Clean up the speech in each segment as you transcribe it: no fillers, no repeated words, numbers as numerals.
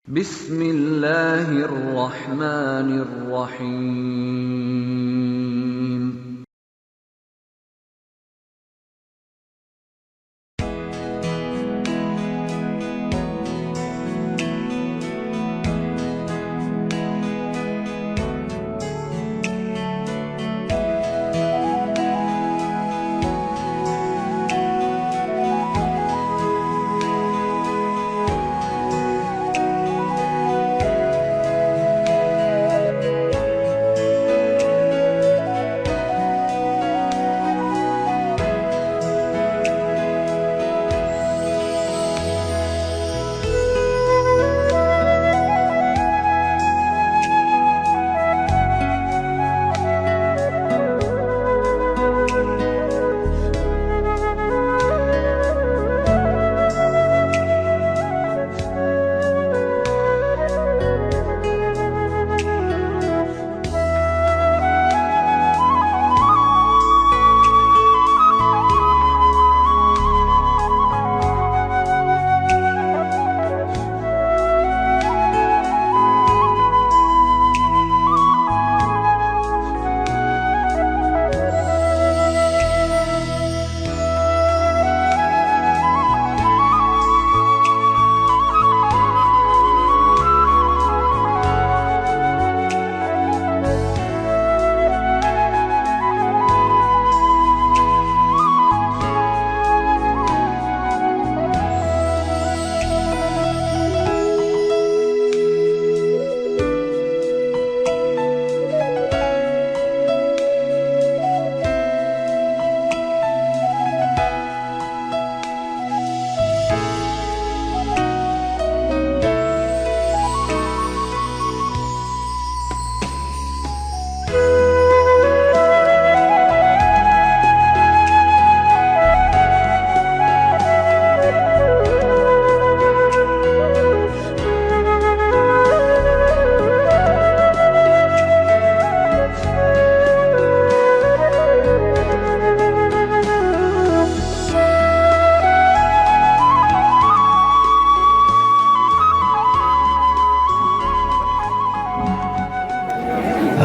بسم الله الرحمن الرحيم.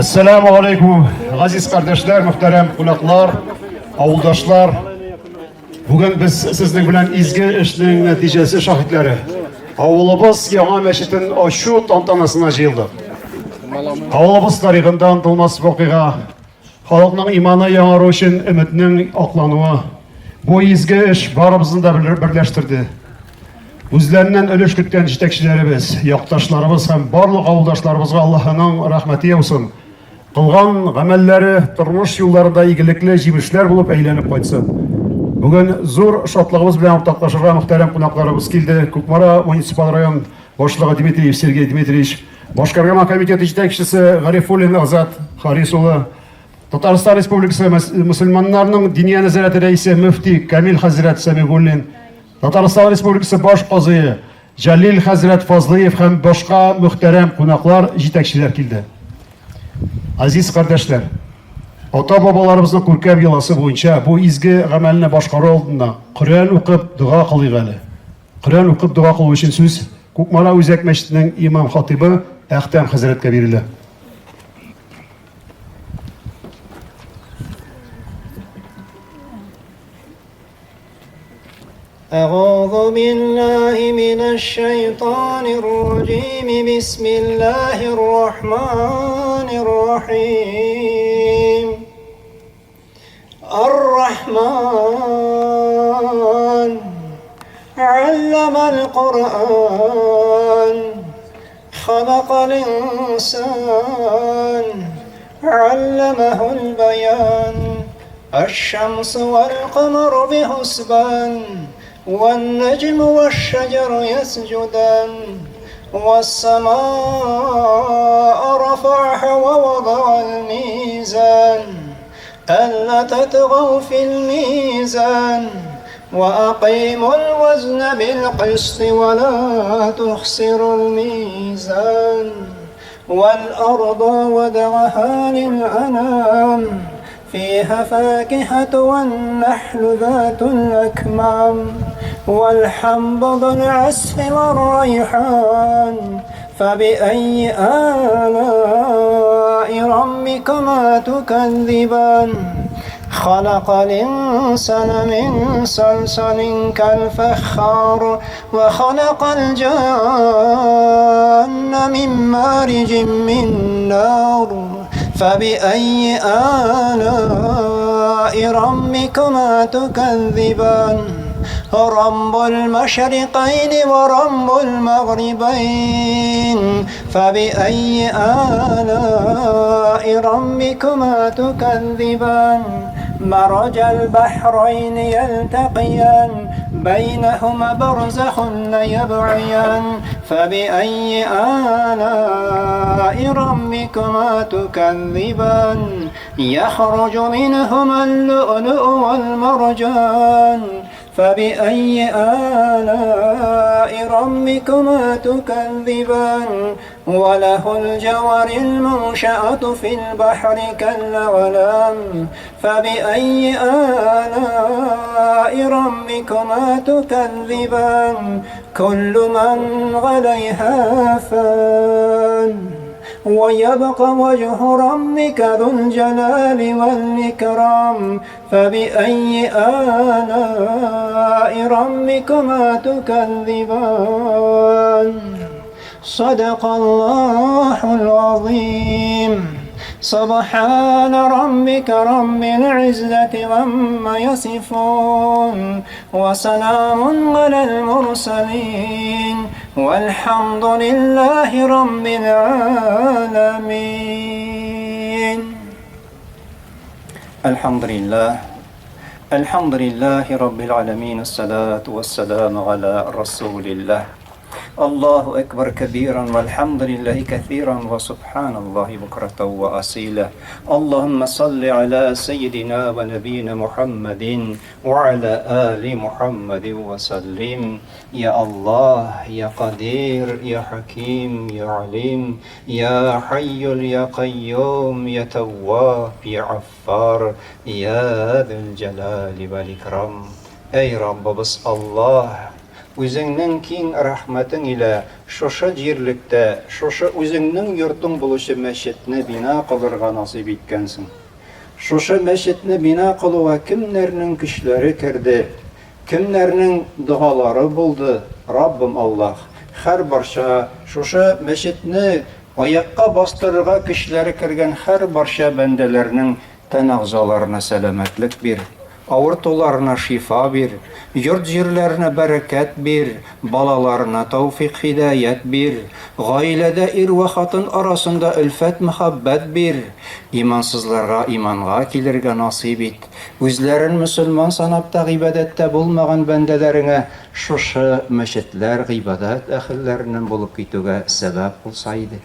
Әссәләмү алейкум, газиз кардәшләр, мөхтәрәм кунаклар, авылдашлар. Бүген без сезнең белән изге эшнең нәтиҗәсе шаһитләре. Авылыбыз яңа мәчетен ачу тантанасына җыелдык. Авылыбыз тарихында онытылмас вакыйга. Халыкның иманы яңару өчен өметнең аклануы. Бу изге эш барыбызны да берләштерде. Үзләреннән өлеш көткән җитәкчеләребез, якташларыбыз һәм барлык авылдашларыбызга Аллаһының рәхмәте яусын. Кылган гамәлләре тормыш юлларында игелекле җимешләр булып әйләнеп кайтсын. Бүген зур шатлыгыбыз белән уртаклашырга мөхтәрәм кунакларыбыз килде. Кукмара муниципаль район башлыгы Дмитриев Сергей Дмитриевич, Башкарма комитеты җитәкчесе Гарифуллин Азат Харис улы, Татарстан Республикасы мөселманнарының Диния нәзарәте рәисе мөфти Камил хәзрәт Сәмигуллин, Татарстан Республикасы баш казые Җәлил хәзрәт Фазлыев һәм башка мөхтәрәм кунаклар, җитәкчеләр килде. Азиз кардәшләр, ата-бабаларыбызның күркәм йоласы буенча бу изге гамәлне башкару алдында Коръән укып дога кылыйк әле. Коръән укып дога кылу өчен сүз Кукмара үзәк мәчетенең имам-хатыйбы Әхтәм хәзрәткә бирелә. أعوذ بالله من الشيطان الرجيم بسم الله الرحمن الرحيم الرحمن علم القرآن خلق الإنسان علمه البيان الشمس والقمر بحسبان والنجم والشجر يسجدان والسماء رفعها ووضع الميزان ألا تطغوا في الميزان وأقيموا الوزن بالقسط ولا تخسروا الميزان والأرض وضعها للأنام فيها فاكهة والنحل ذات الأكمام والحب ذو العسف والريحان فبأي آلاء ربكما تكذبان خلق الإنسان من صلصال كالفخار وخلق الجان من مارج من نار فبأي آلاء ربكما تكذبان رب المشرقين ورب المغربين فبأي آلاء ربكما تكذبان مرج البحرين يلتقيان بينهما برزخ لا يبغيان فبأي آلاء ربكما تكذبان يخرج منهما اللؤلؤ والمرجان فبأي آلاء ربكما تكذبان وله الجوار المنشأة في البحر كالأعلام فبأي آلاء ربكما تكذبان كل من عليها فان ويبقى وجه ربك ذو الجلال والإكرام فبأي آلاء ربكما تكذبان صدق الله العظيم سبحان ربك رب العزة عما يصفون وسلام على المرسلين والحمد لله رب العالمين الحمد لله الحمد لله رب العالمين الصلاة والسلام على رسول الله الله أكبر كبيرا والحمد لله كثيرا وسبحان الله بكرة وأصيلا اللهم صل على سيدنا ونبينا محمد وعلى آل محمد وسلم يا الله يا قدير يا حكيم يا عليم يا حي يا قيوم يا تواب يا عفار يا ذا الجلال والإكرام Әй Раббыбыз Аллаһ, Үзеңнең киң рәхмәтең илә шушы җирлектә, шушы Үзеңнең йортың булучы мәчетне бина кылырга насыйп иткәнсең. Шушы мәчетне бина кылуга кемнәрнең көчләре керде, кемнәрнең догалары булды, Раббым Аллаһ, һәрбарча шушы мәчетне аякка бастырырга көчләре кергән һәрбарча бәндәләрнең тән әгъзаларына сәламәтлек бир, авыртуларына шифа бир, йорт-җирләренә бәрәкәт бир, балаларына тәүфыйк-һидаять бир, гаиләдә ир вә хатын арасында өлфәт-мәхәббәт бир, имансызларга иманга килергә насыйп ит, үзләрен мөселман санап та гыйбадәттә булмаган бәндәләреңә шушы мәчетләр гыйбадәт әһелләреннән булып китүгә сәбәп булса иде.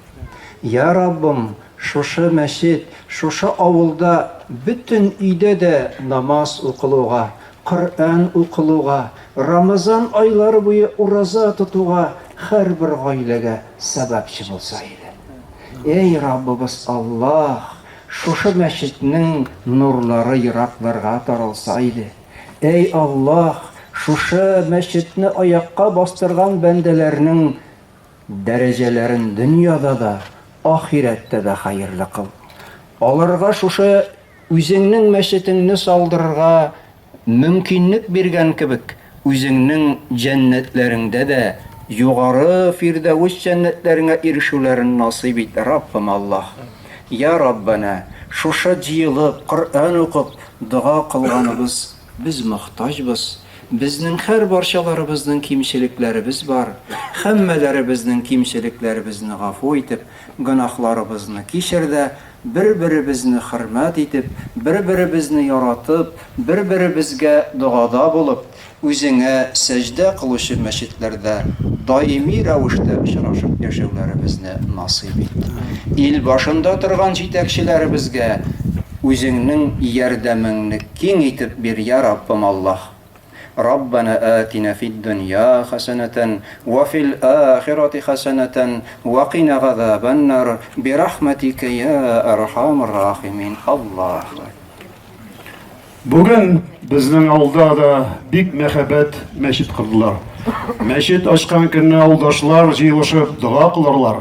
Йа Раббым, шушы мәчет, шушы авылда бөтен өйдә дә намаз укылуга, Коръән укылуга, Рамазан айлары буе ураза тотуга һәрбер гаиләгә сәбәпче булса иде. Әй Раббыбыз Аллаһ, шушы мәчетнең нурлары еракларга таралса иде. Әй Аллаһ, шушы мәчетне аякка бастырган бәндәләрнең Дәрәҗәләрен дөньяда да, ахирәттә дә хәерле кыл. Аларга шушы үзеңнең мәчетеңне салдырырга мөмкинлек биргән кебек, үзеңнең җәннәтләреңдә дә югары фирдәвес җәннәтләреңә ирешүләрен насыйп ит, Раббым Аллаһ. Я Раббана, шушы җыелып, Коръән укып, дога кылганыбыз Без мохтаҗбыз, безнең һәрбарчаларыбызның кимчелекләребез бар, һәммәләребезнең кимчелекләребезне гафу итеп, гөнаһларыбызны кичер дә, бер-беребезне хөрмәт итеп, бер-беребезне яратып, бер-беребезгә догада булып, Үзеңә сәҗдә кылучы мәчетләрдә даими рәвештә очрашып яшәүләребезне насыйп ит. Ил башында торган җитәкчеләребезгә Үзеңнең ярдәмеңне киң итеп бир, я Раббым Аллаһ. Раббана атина фид дөнья хәсәнәтән вә фил ахирати хәсәнәтән вә кина газабәннар бирахмәтикә я әрхәмәр рахимин. Аллаһу әкбәр. Бүген безнең авылда да бик мәһабәт мәчет кордылар. Мәчет ачкан көнне авылдашлар җыелышып дога кылырлар.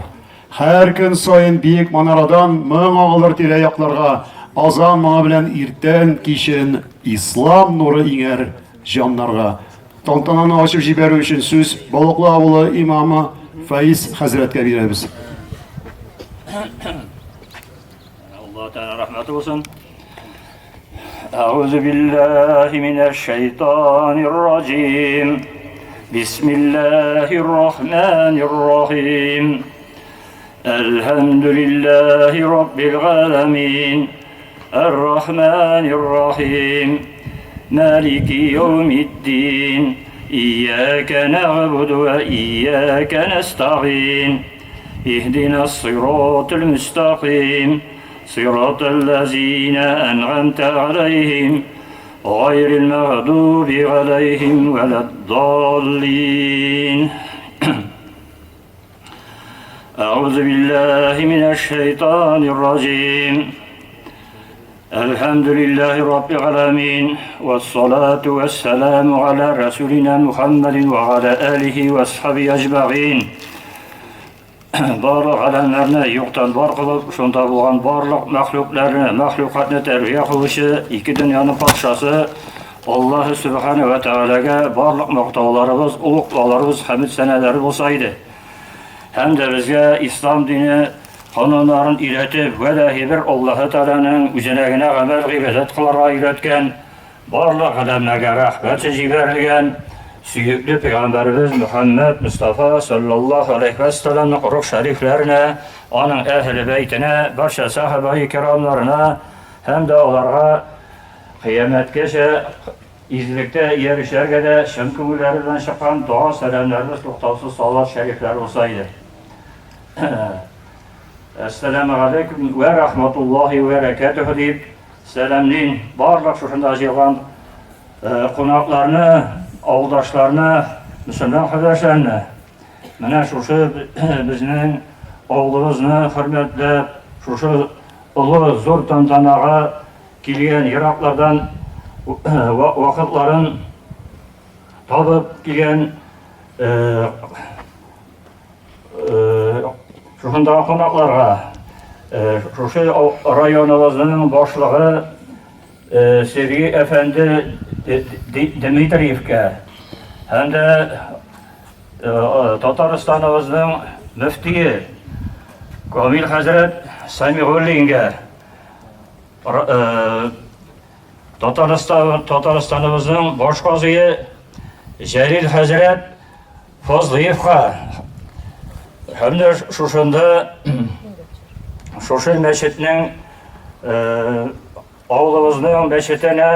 Һәр көн саен биек манарадан моң агылыр тирә-якларга, азан моңы белән иртән, кичен ислам нуры иңәр җаннарга. Тантананы ачып җибәрү өчен сүз Балыклы авылы имамы Фаиз хәзрәткә бирәбез. Алла Тәгалә рәхмәте булсын. أعوذ بالله من الشيطان الرجيم بسم الله الرحمن الرحيم الحمد لله رب العالمين الرحمن الرحيم مالك يوم الدين إياك نعبد وإياك نستعين اهدنا الصراط المستقيم صراط الذين أنعمت عليهم غير المغضوب عليهم ولا الضالين أعوذ بالله من الشيطان الرجيم الحمد لله رب العالمين والصلاة والسلام على رسولنا محمد وعلى آله وأصحابه أجمعين Барлык галәмнәрне юктан бар кылып, шунда булган барлык мәхлукларны, мәхлукатны тәрбия кылучы ике дөньяның патшасы Аллаһы Сүбхәнәһү вә Тәгаләгә барлык мактауларыбыз, олуглауларыбыз, хәмд сәнәләре булса иде. Һәм дә безгә ислам дине кануннарын өйрәтеп, вә дә бер Аллаһы Тәгаләнең үзенә генә гамәл гыйбадәт кылырга өйрәткән Барлык галәмнәргә рәхмәт җибәрелгән сөекле пәйгамбәребез Мөхәммәд Мостафа саллаллаһу алейһи вә сәлламның рух шәрифләренә, аның әһеле бәйтенә, барча сахабаи кирамнарына һәм дә аларга кыямәткәчә изгелектә иярүчеләргә дә чын күңелләре белән чыккан дога сәламнәребез туктаусыз салават шәрифләр булса иде. Әссәламу алейкум вә рахматуллаһи вә бәрәкәтүһ дип Сәламлим барлык шушында җыелган кунакларны, авылдашларны, мөселман кардәшләрне. Менә шушы безнең авылыбызны хөрмәтләп, шушы олы зур тантанага килгән ераклардан вакытларын табып килгән Шушындагы кунакларга, шушы районыбызның башлыгы Сергей әфәнде Дмитриевкә һәм дә Татарстаныбызның мөфтие Камил хәзрәт Самигуллингә Татарстан Татарстаныбызның баш казые Җәлил хәзрәт Фазлыевка һәм дә шушында шушы мәчетнең авылыбызның мәчетенә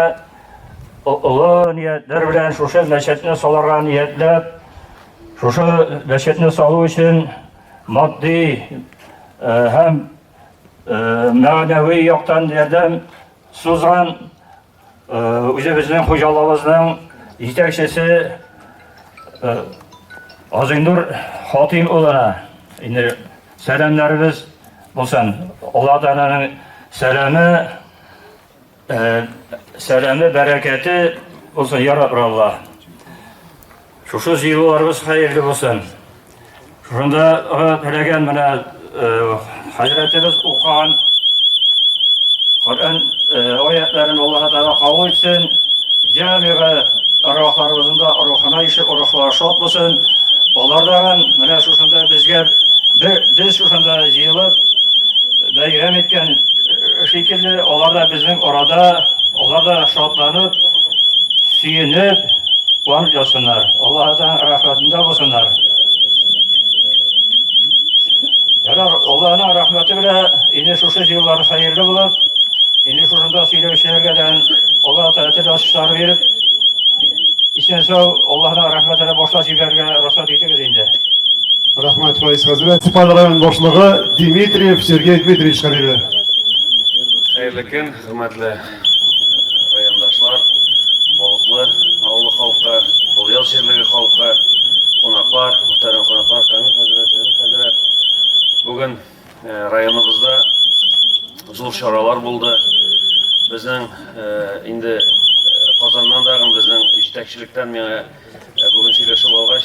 олы ниятләр белән шушы мәчетне салырга ниятләп, шушы мәчетне салу өчен матди һәм мәгънәви яктан ярдәм сузган Үзебезнең хуҗалыгыбызның җитәкчесе Азинур Хатим улына инде сәламнәребез булсын. Алла Тәгаләнең сәламе, сәламе, бәрәкәте булсын, я Рабби Алла. Шушы җыелуларыбыз хәерле булсын. Шушында теләгән менә хәзрәтебез укыган Коръән аятларын Аллаһ Тәгалә кабул итсен. Җәмигъ арвахларыбызның да рухына ишек, рухлары шат булсын. Алардан менә шушында безгә без шушында җыелып бәйрәм иткән шикелле, алар да безнең арада, алар да шатланып, сөенеп, Куанып ятсыннар. Аллаһыдан рәхмәтендә булсыннар. Ярар, Аллаһның рәхмәте белән инде шушы җыеллар хәерле булып, инде шушында сөйләүчеләргә дә Аллаһ Тәгалә тел ачышлары биреп, исән-сау Аллаһның рәхмәтенә башлап җибәрергә рөхсәт итегез инде. Рәхмәт, Фаиз хәзрәт. Муниципаль район башлыгы Дмитриев Сергей Дмитриевич бирелә. Хәерле көн, хөрмәтле райондашлар, Балыклы авылы халкы, Олъял җирлеге халкы, кунаклар, мөхтәрәм кунаклар, Камил хәзрәт, Җәмил хәзрәт. Бүген районыбызда зур чаралар булды. Безнең инде Казаннан да безнең җитәкчелектән миңа бүген сөйләшеп алгач,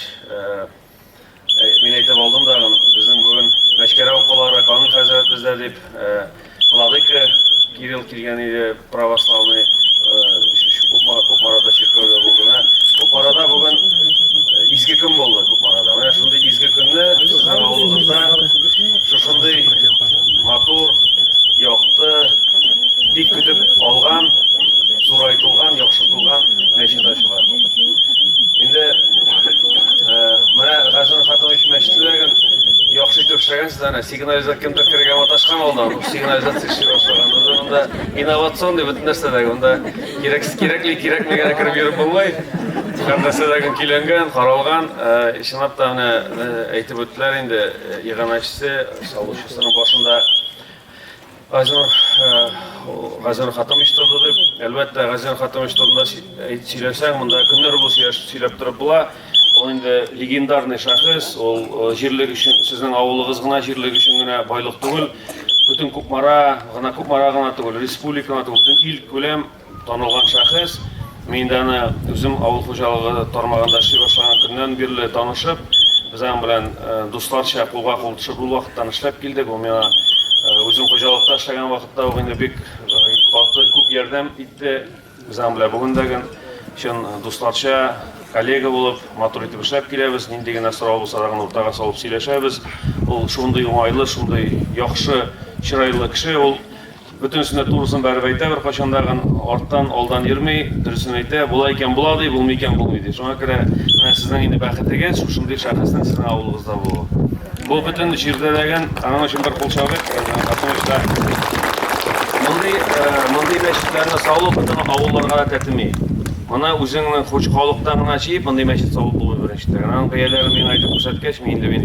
мин әйтеп алдым да, безнең бүген Мәчкәрә укулары Камил хәзрәт бездә дип, Владыка Кирилл килгән иде, православный Кукмарада чиркәүдә булды. Менә Кукмарада бүген изге көн булды Кукмарада. Менә шундый изге көнне сезнең авылыгызда шушындый матур, якты, бик көтеп алган, зурайтылган, яхшыртылган мәчет ачыла. Инде менә Газинур Хатымович мәчете яхшы итеп эшләгәнсез, әнә сигнализация кемдер керергә маташкан алдан, сигнализация эшли башлаган. Монда инновационный бөтен нәрсә дә, монда кирәксез, кирәкли, кирәкми генә кереп йөреп булмый. Һәр нәрсә дә көйләнгән, каралган. Чынлап та менә әйтеп үттеләр инде, иганәчесе, салучысының башында Газинур Газинур Хатымович торды дип. Әлбәттә, Газинур Хатымович турында сөйләсәң, монда көннәр буе сөйләп торып була. Ул инде легендарный шәхес, ул җирлек өчен, сезнең авылыгыз гына җирлек өчен генә байлык түгел. Бөтен Кукмара гына, Кукмара гына түгел, республика гына түгел, бөтен ил күләм танылган шәхес. Мин дә аны үзем авыл хуҗалыгы тармагында эшли башлаган көннән бирле танышып, без аның белән дусларча кулга кул төшеп ул вакыттан эшләп килдек. Ул миңа үзем хуҗалыкта эшләгән вакытта ук инде бик каты күп ярдәм итте. Без аның белән бүген дә чын дусларча, коллега булып, матур итеп эшләп киләбез. Нинди генә сорау булса да, уртага салып сөйләшәбез. Ул шундый уңайлы, шундый яхшы, чырайлы кеше. Ул бөтенесенә турысын бәреп әйтә, беркайчан да арттан, алдан йөрми, дөресен әйтә. Була икән була ди, булмый икән булмый ди. Шуңа күрә менә сезнең инде бәхетегез шушындый шәхеснең сезнең авылыгызда булуы. Бу бөтен җирдә дә аның өчен бер кул чабыйк. Мондый мондый мәчетләрне салу бөтен авылларга да тәтеми. Моны үзеңнең хуҗ халыктан гына җыеп, мондый мәчет салып булмый беренчедән. Аның бәяләрен миңа әйтеп күрсәткәч, мин инде мин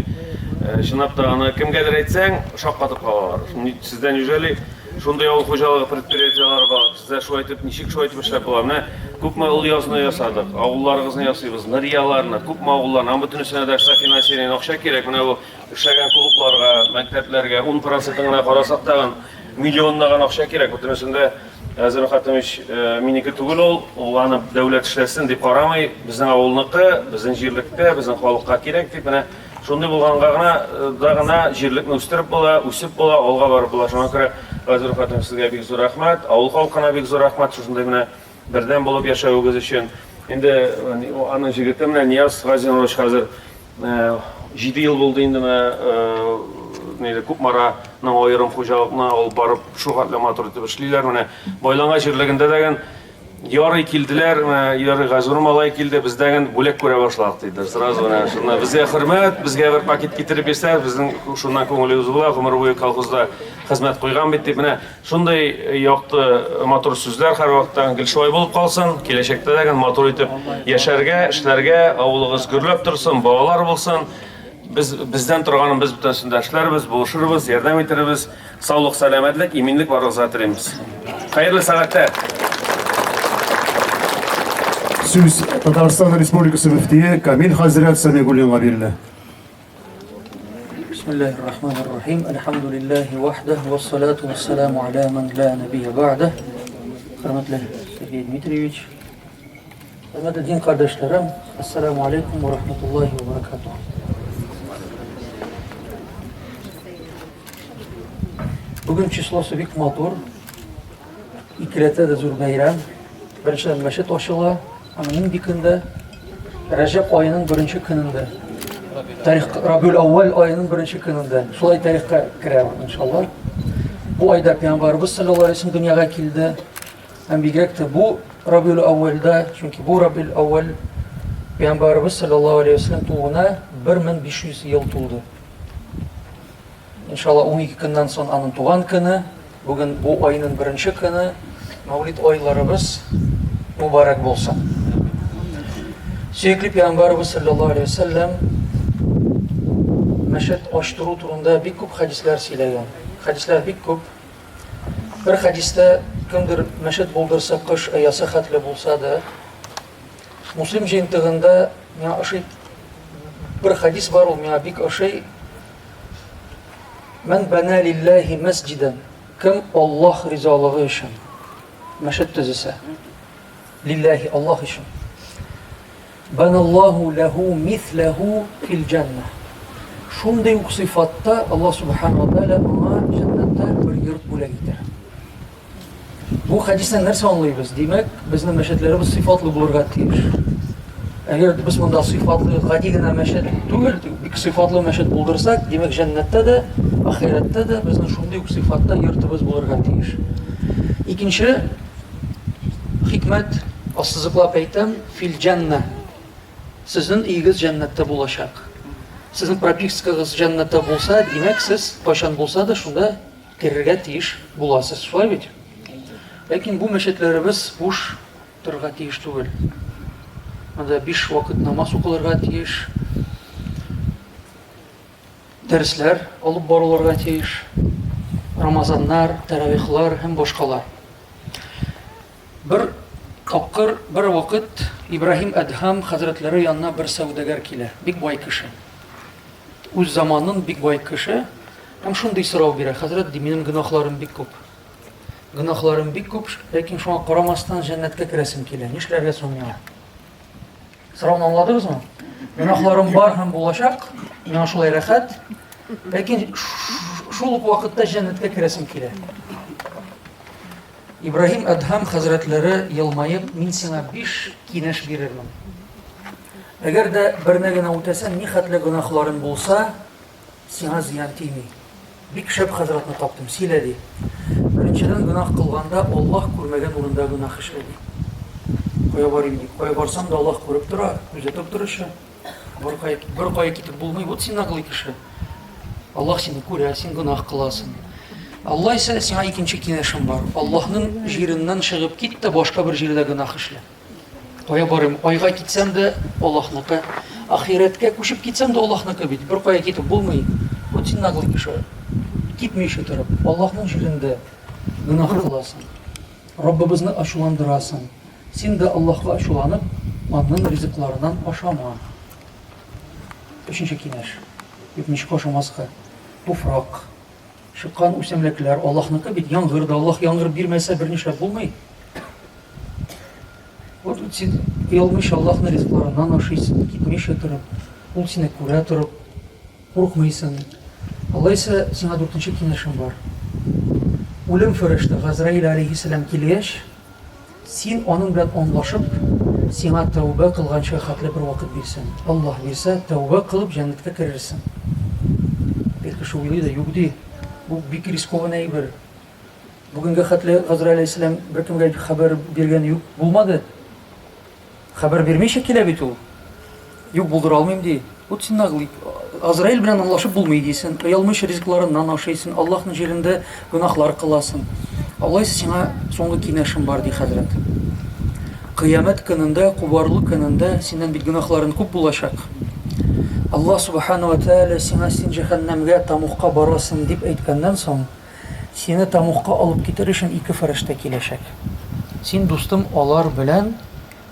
чынлап та аны кемгәдер әйтсәң, шаккатып калалар. Сездә неужели шундый авыл хуҗалыгы предприятиеләре бар? Сездә шулай итеп, ничек шулай итеп эшләп була? Менә күпме Олъязны ясадык, авылларыгызны ясыйбыз, Нырьяларны, күпме авылларны, аның бөтенесенә дә софинансирование акча кирәк. Менә бу эшләгән клубларга, мәктәпләргә 10 процентын гына карасак тагын миллионлаган акча кирәк. Бөтенесендә Әзер Хатымович минеке түгел ул, ул аны дәүләт эшләсен дип карамый, безнең авылныкы, безнең җирлектә, безнең халыкка кирәк дип менә шундый булганга гына да гына җирлекне үстереп була, үсеп була, алга барып була. Шуңа күрә Газинур Хатымович сезгә бик зур рәхмәт, авыл халкына бик зур рәхмәт шушындый менә бердәм булып яшәвегез өчен. Инде аның җегете менә Нияз Газинурович хәзер 7 ел булды инде менә нидә Кукмараның аерым хуҗалыкны алып барып шул хәтле матур итеп эшлиләр. Менә Байланга җирлегендә дә ярый килделәр, менә ярый Газинур малай килде, бездән бүләк күрә башладык диделәр. Сразу менә шунда безгә хөрмәт, безгә бер пакет китереп бирсә, безнең шуннан күңелебез була, гомер буе колхозда хезмәт куйган бит дип. Менә шундый якты, матур сүзләр һәрвакытта гел шулай булып калсын. Киләчәктә дә матур итеп яшәргә, эшләргә, авылыгыз гөрләп торсын, балалар булсын. Без бездән торганын без бөтенесен дә эшләрбез, булышырбыз, ярдәм итербез. Саулык, сәламәтлек, иминлек барыгызга телимез. Хәерле сәгатьтә. Сүз Татарстан Республикасы мөфтие Камил хәзрәт Сәмигуллинга бирелә. Бисмиллахир рахманир рахим. Альхамдулиллахи вахдах вассалату вассаламу аля ман ла набия бa'да. Хөрмәтле Сергей Дмитриевич, хөрмәтле дин кардәшләрем, ассаламу алейкум ва рахматуллахи ва баракатух. Бүген числосы бик матур. Икеләтә дә зур бәйрәм. Беренчедән мәчет ачыла. Аның нинди көндә? Рәҗәб аеның беренче көнендә. Тарих Рабиул әүвәл аеның беренче көнендә. Шулай тарихка керә, иншалла. Бу айда пәйгамбәрбез саллаллаһу алейһи вәсәлләм дөньяга килде. Һәм бигрәк тә бу Рабиул әүвәлдә, чөнки бу Рабиул әүвәл пәйгамбәрбез саллаллаһу алейһи вәсәлләм тууына 1500 ел тулды. Иншалла, 12 көннән соң аның туган көне. Бүген бу айның беренче көне. Мәүлид айларыбыз мубарак булсын. Сөекле пәйгамбәребез саллаллаһу алейһи вәсәлләм мәчет ачтыру турында бик күп хәдисләр сөйләгән. Хәдисләр бик күп. Бер хәдистә кемдер мәчет булдырса, кыш оясы хәтле булса да, Муслим җыентыгында миңа ошый бер хәдис бар, ул миңа бик ошый. Мән бәнә лилләһи мәсҗидән. Кем Аллаһ ризалыгы өчен. мәчет төзесә, лилләһи, Аллаһ өчен. Баналлаһу ләһу мисләһу фил җанна. Шундый ук сыйфатта Аллаһ субхану ва тааля аңа җәннәттә бер йорт бүләк итәр. Бу хәдистән нәрсә аңлыйбыз? Димәк, безнең мәчетләребез сыйфатлы булырга тиеш. Әгәр без монда сыйфатлы гади генә мәчет түгел, бик сыйфатлы мәчет булдырсак, димәк, җәннәттә дә, ахирәттә дә безнең шундый ук сыйфатта йортыбыз булырга тиеш. Икенче хикмәт, ассызыклап әйтәм, фил җәннә. Сезнең өегез җәннәттә булачак. Сезнең пропискагыз җәннәттә булса, димәк, сез кайчан булса да шунда керергә тиеш буласыз. Шулай бит? Ләкин бу мәчетләребез буш торырга тиеш түгел. Монда биш вакыт намаз укылырга тиеш. Дәресләр алып барылырга тиеш. Рамазаннар, тәравихлар һәм башкалар. Бер тапкыр, бер вакыт Ибраһим Әдһам хәзрәтләре янына бер сәүдәгәр килә. Бик бай кеше. Үз заманын бик бай кеше. Һәм шундый сорау бирә, хәзрәт, ди, минем гөнаһларым бик күп. Гөнаһларым бик күп, ләкин шуңа карамастан җәннәткә керәсем килә. Нишләргә соң миңа? Сорауны аңладыгызмы? Гөнаһларым бар һәм булачак, миңа шулай рәхәт. Ләкин шул ук вакытта җәннәткә керәсем килә. Ибраһим Әдһам хәзрәтләре елмаеп, мин сиңа биш киңәш бирермен. Әгәр дә берне генә үтәсәң, ни хәтле гөнаһларың булса, сиңа зыян тими. Бик шәп хәзрәтне таптым, сөйлә, ди. Беренчедән, гөнаһ кылганда Аллаһ күрмәгән урында гөнаһ эшлә, ди. Кая барыйм, ди. Кая барсам да Аллаһ күреп тора, күзәтеп торучы. Бер кая, бер кая китеп булмый. Вот син наглый кеше. Аллаһ сине күрә, син гөнаһ кыласың. Алла исә сиңа икенче киңәшем бар. Аллаһның җиреннән чыгып кит тә башка бер җирдә гөнаһ эшлә. Кая барыйм? Айга китсәм дә Аллаһныкы. Ахирәткә күчеп китсәм дә Аллаһныкы бит. Бер кая китеп булмый. Вот син наглый кеше. Китмичә торып, Аллаһның җирендә гөнаһ кыласың. Раббыбызны ачуландырасың. Син дә Аллаһка ачуланып, аның ризыкларыннан ашама. Өченче киңәш. Юк, ничек ашамаска? Туфрак, чыккан үсемлекләр Аллаһныкы бит, яңгыр да, Аллаһ яңгыр бирмәсә, бернишләп булмый. Вот син оялмыйча Аллаһның ризыкларыннан ашыйсың, китмичә торып, ул сине күрә торып, куркмыйсың. Алайса, сиңа дүртенче киңәшем бар. Үлем фәрештә Газраил алейһиссәлам килгәч, син аның белән аңлашып, сиңа тәүбә кылганчы хәтле бер вакыт бирсен. Аллаһ бирсә, тәүбә кылып җәннәткә керерсең. Бер кеше уйлый да, юк ди, бу бик рискованный әйбер. Бүгенгә хәтле Газраил алейһиссәлам беркемгә хәбәр биргәне юк, булмады. Хәбәр бирмичә килә бит ул. Юк, булдыра алмыйм ди. Вот син наглый. Азраил белән аңлашып булмый дисен. Оялмыйча ризыкларыннан ашыйсың, Аллаһның җирендә гөнаһлар кыласың. Алайса сиңа соңгы киңәшем бар, ди хәзрәт. Кыямәт көнендә, кубарылу көнендә синнән бит гөнаһларың күп булачак. Аллаһ субхана ва тааля сиңа син җәһәннәмгә, тамухка барасың дип әйткәннән соң, Сине тәмугка алып китер өчен ике фәрештә киләчәк. Син, дустым, алар белән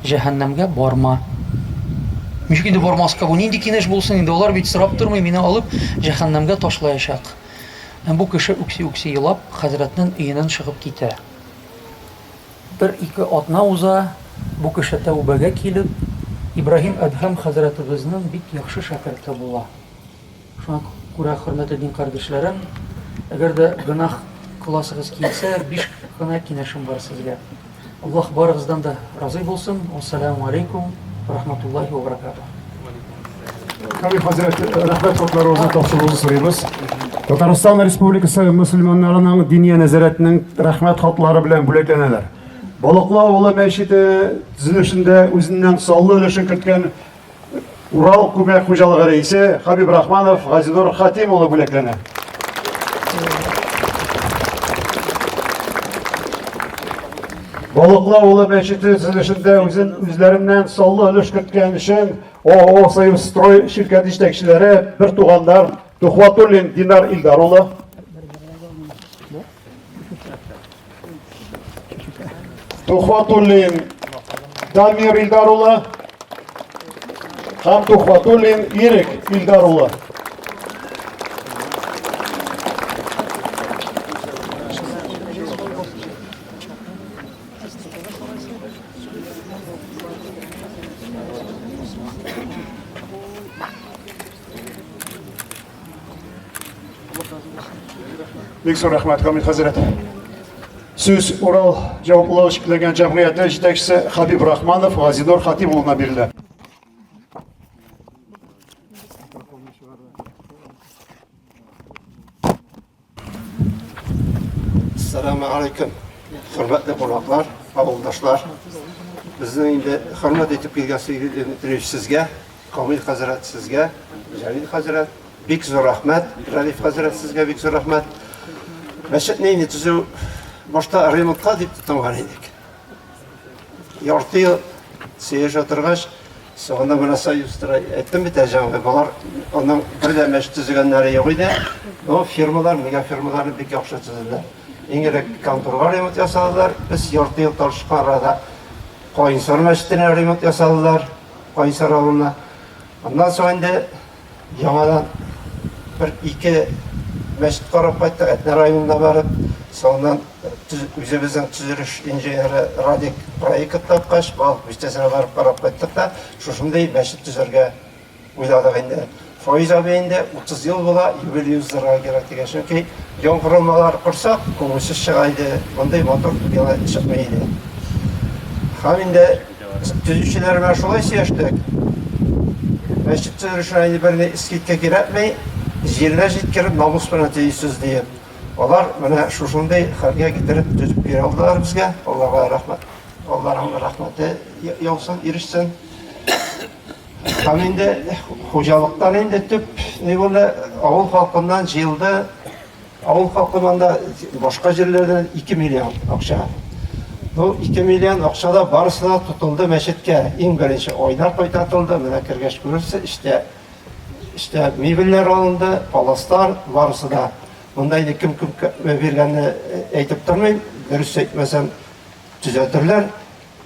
җәһәннәмгә барма. Ничек инде бармаска? Бу нинди киңәш булсын инде? Алар бит сорап тормый, мине алып җәһәннәмгә ташлаячак. Һәм бу кеше үкси-үкси елап, хәзрәтнең өеннән чыгып китә. Бер-ике атна уза, бу кеше тәүбәгә килеп, Ибраһим Әдһәм хәзрәтебезнең бик яхшы шәкерте була. Шуңа күрә, хөрмәтле дин кардәшләрем, әгәр дә гөнаһ кыласыгыз килсә, биш кенә киңәшем бар сезгә. Аллаһ барыгыздан да разый булсын. Ассаламу алейкум ва рахматуллахи ва баракатуһ. Камил хәзрәт, рәхмәт хатларыгызны тапшыруыгызны сорыйбыз. Татарстан Республикасы мөселманнарының диния нәзарәтенең рәхмәт хатлары белән бүләкләнәләр. Балыклы авылы мәчете төзелешендә үзеннән саллы өлешен керткән Урал күмәк хуҗалыгы рәисе Хабиб Рахманов Газинур Хатим улы бүләкләнә. Балыклы авылы мәчете төзелешендә үзен үзләреннән саллы өлеш керткән өчен ООО Союз строй ширкәте җитәкчеләре бер туганнар Тухватуллин Динар Илдар улы, Тухватуллин Дамир Илдар улы һәм Тухватуллин Ирек Илдар улы. Бик зур рәхмәт, Камил хәзрәт. Сүз Урал җаваплылыгы чикләнгән җәмгыяте җитәкчесе Хабиб Рахманов Газинур Хатип улына бирелә. Ассаламу алейкум, хөрмәтле кунаклар, авылдашлар. Безнең инде хөрмәт итеп килгән Сергей Дмитриевич сезгә, Камил хәзрәт сезгә, Җәлил хәзрәт, бик зур рәхмәт, Рәлиф хәзрәт сезгә бик зур рәхмәт. Мәчетне инде төзү башта ремонтка дип тотынган идек. Ярты ел сөйләшә торгач, соңында менә Союзстрой әйттем бит әле, болар аның бер дә мәчет төзегәннәре юк иде. Но фирмалар, мега фирмаларны бик яхшы төзеделәр. Иң элек конторга ремонт ясадылар. Без ярты ел торышкан арада Каенсар мәчетенә ремонт ясадылар, Каенсар авылына. Аннан соң инде Яңадан бер ике мәчет карап кайттык, Әтнә районына барып, соңыннан үзебезнең төзелеш инженеры Радик проект тапкач, Балык бистәсенә барып карап кайттык та, шушындый мәчет төзергә уйладык инде. Фаиз абый инде 30 ел була, юбилей уздырырга кирәк дигән. Чөнки яң корылмалар корсак, күңелсез чыга иде, мондый матур бина чыкмый иде. Һәм инде Төзүчеләр белән шулай сөйләштек. Мәчет төзелешенә инде берни скидка кирәкми, җиренә җиткереп, намус белән төзисез диеп. Алар менә шушындый хәлгә китереп төзеп бирә алдылар безгә. Аллага рәхмәт. Алланың рәхмәте яусын, ирешсен. Һәм инде хуҗалыктан инде төп ни булды, авыл халкыннан җыелды. Авыл халкы монда башка җирләрдән 2 миллион акча. Бу 2 миллион акча да барысы да тотылды мәчеткә. Иң беренче айнар кайтартылды, менә кергәч күрерсез, эчтә эчтә мебельләр алынды, паласлар, барысы да. Монда инде кем күпкә биргәнне әйтеп тормыйм, дөрес әйтмәсәм төзәтерләр.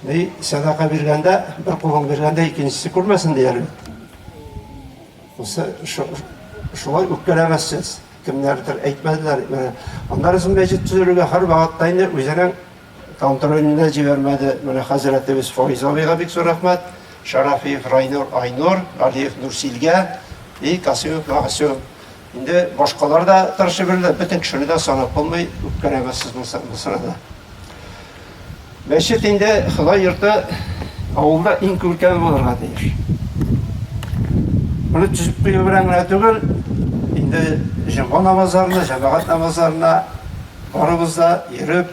Ни сәдака биргәндә, бер кулың биргәндә икенчесе күрмәсен дияр бит. Бусы шулай үпкәләмәссез. Кемнәрдер әйтмәделәр. Менә аннары соң мәчет төзелүгә һәр вакытта инде үзенең контроленә җибәрмәде. Менә хәзрәтебез Фаиз абыйга бик зур рәхмәт. Шарафиев Райнур Айнур, Галиев Нурсилгә и Касымов Мәгъсүм. Инде башкалар да тырышып йөрделәр. Бөтен кешене дә санап булмый, үпкәләмәссез булса да. Мәчет инде Ходай йорты авылда иң күркәме булырга тиеш. Моны төзеп кую белән генә түгел, инде җомга намазларына, җәмәгать намазларына барыбыз да йөреп,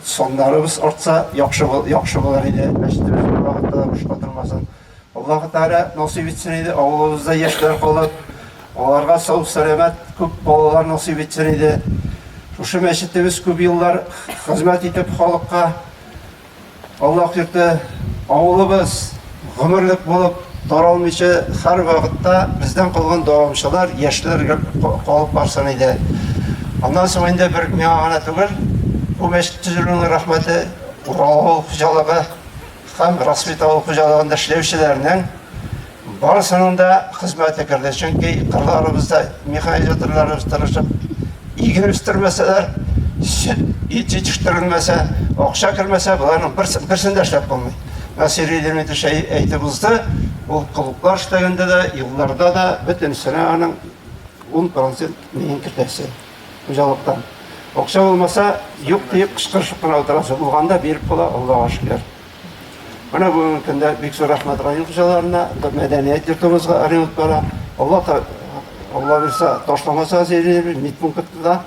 саннарыбыз артса, яхшы, яхшы булыр иде. Мәчетебез бер вакытта да бушка тормасын. Аллаһы Тәгалә насыйп итсен иде, авылыбызда яшьләр калып, аларга сау-сәламәт күп балалар насыйп итсен иде. Шушы мәчетебез күп еллар хезмәт итеп халыкка Аллаһ йорты, авылыбыз гомерлек булып таралмыйча һәр вакытта бездән калган дәвамчылар, яшьләр калып барсын иде. Аннан соң инде бер миңа гына түгел, бу мәчет төзелүнең рәхмәте Урал авыл хуҗалыгы Һәм Рассвет авыл хуҗалыгында эшләүчеләрнең барысының да хезмәте керде. Чөнки кырларыбызда механизаторларыбыз тырышып иген үстермәсәләр, сөт, ит җитештерелмәсә, акча кермәсә, боларның берсен дә эшләп булмый. Менә Сергей Дмитриевич әйтеп узды, ул клублар эшләгәндә дә, юлларда да бөтенесенә аның 10 процент миен кертәсе хуҗалыктан. Акча булмаса, юк диеп кычкырышып кына утырасы. Булганда биреп була, Аллага шөкер. Менә бүгенге көндә бик зур рәхмәт район хуҗаларына, мәдәният йортыбызга ремонт бара. Алла та Алла бирсә, ташламаса сөйлибез, медпунктта да.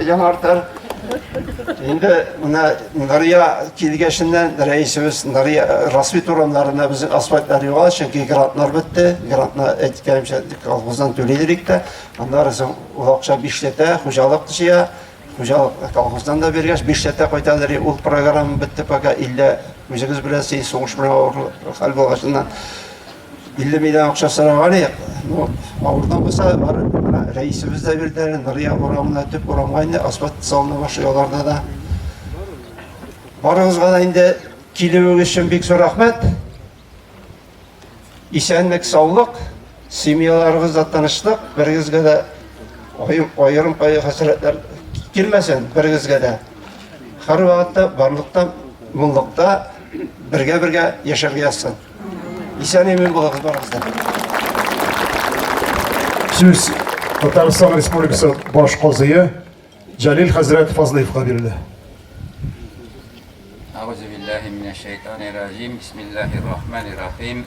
Яңартыр. Инде менә Нурия килгәченнән рәисебез Нурия Рассвет урамнарында безнең асфальтлар югала, чөнки грантлар бетте. Грантны әйткәнемчә, колхоздан түлиләр тә. Аннары соң ул акча бишләтә, хуҗалык җыя. Хуҗалык колхоздан да биргәч, бишләтә кайтадыр. Ул программа бетте пока илдә үзегез беләсез, сугыш белән авыр хәл булгачыннан. 50 миллион акча сораган идек. Ну, авырдан булса, бар, менә рәисебез дә бирде, Нурия урамына, төп урамга инде асфальт салына башлый аларда да. Барыгызга да инде килүегез өчен бик зур рәхмәт. Исәнлек, саулык, семьяларыгызда тынычлык, берегезгә дә аерым кайгы-хәсрәтләр килмәсен, берегезгә дә. Һәрвакытта барлыкта, муллыкта бергә-бергә яшәргә язсын. Исән имин булыгыз барыгыз да. Сүз Татарстан Республикасы баш казые Җәлил хәзрәт Фазлыевка бирелә. Әгъузу биллаһи минәш шайтанир раҗим. Бисмиллаһир рахманир рахим.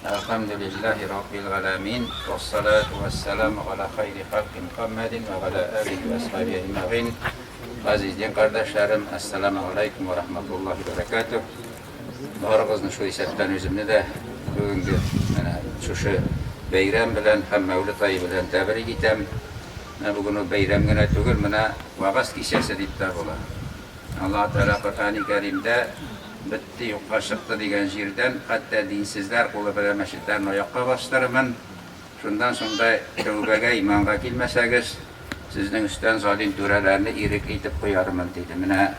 Әлхәмдүлиллаһи раббил галәмин. Вассалату вассаламу галя хайри халки Мухаммадин ва галя алихи ва асхабихи әҗмәгыйн. Газиз дин кардәшләрем, әссәламу алейкум ва рахматуллаһи ва баракатуһ. Барыгызны, шул исәптән үземне дә бүгенге менә шушы бәйрәм белән һәм Мәүлид ае белән тәбрик итәм. Менә бүген ул бәйрәм генә түгел, менә вәгазь кичәсе дип тә була. Аллаһ Тәгалә Коръәни Кәримдә бетте, юкка чыкты дигән җирдән, хәтта динсезләр кулы белән мәчетләрне аякка бастырырмын. Шуннан соң да тәүбәгә, иманга килмәсәгез, сезнең өстән залим түрәләрне ирекле итеп куярмын, диде. Менә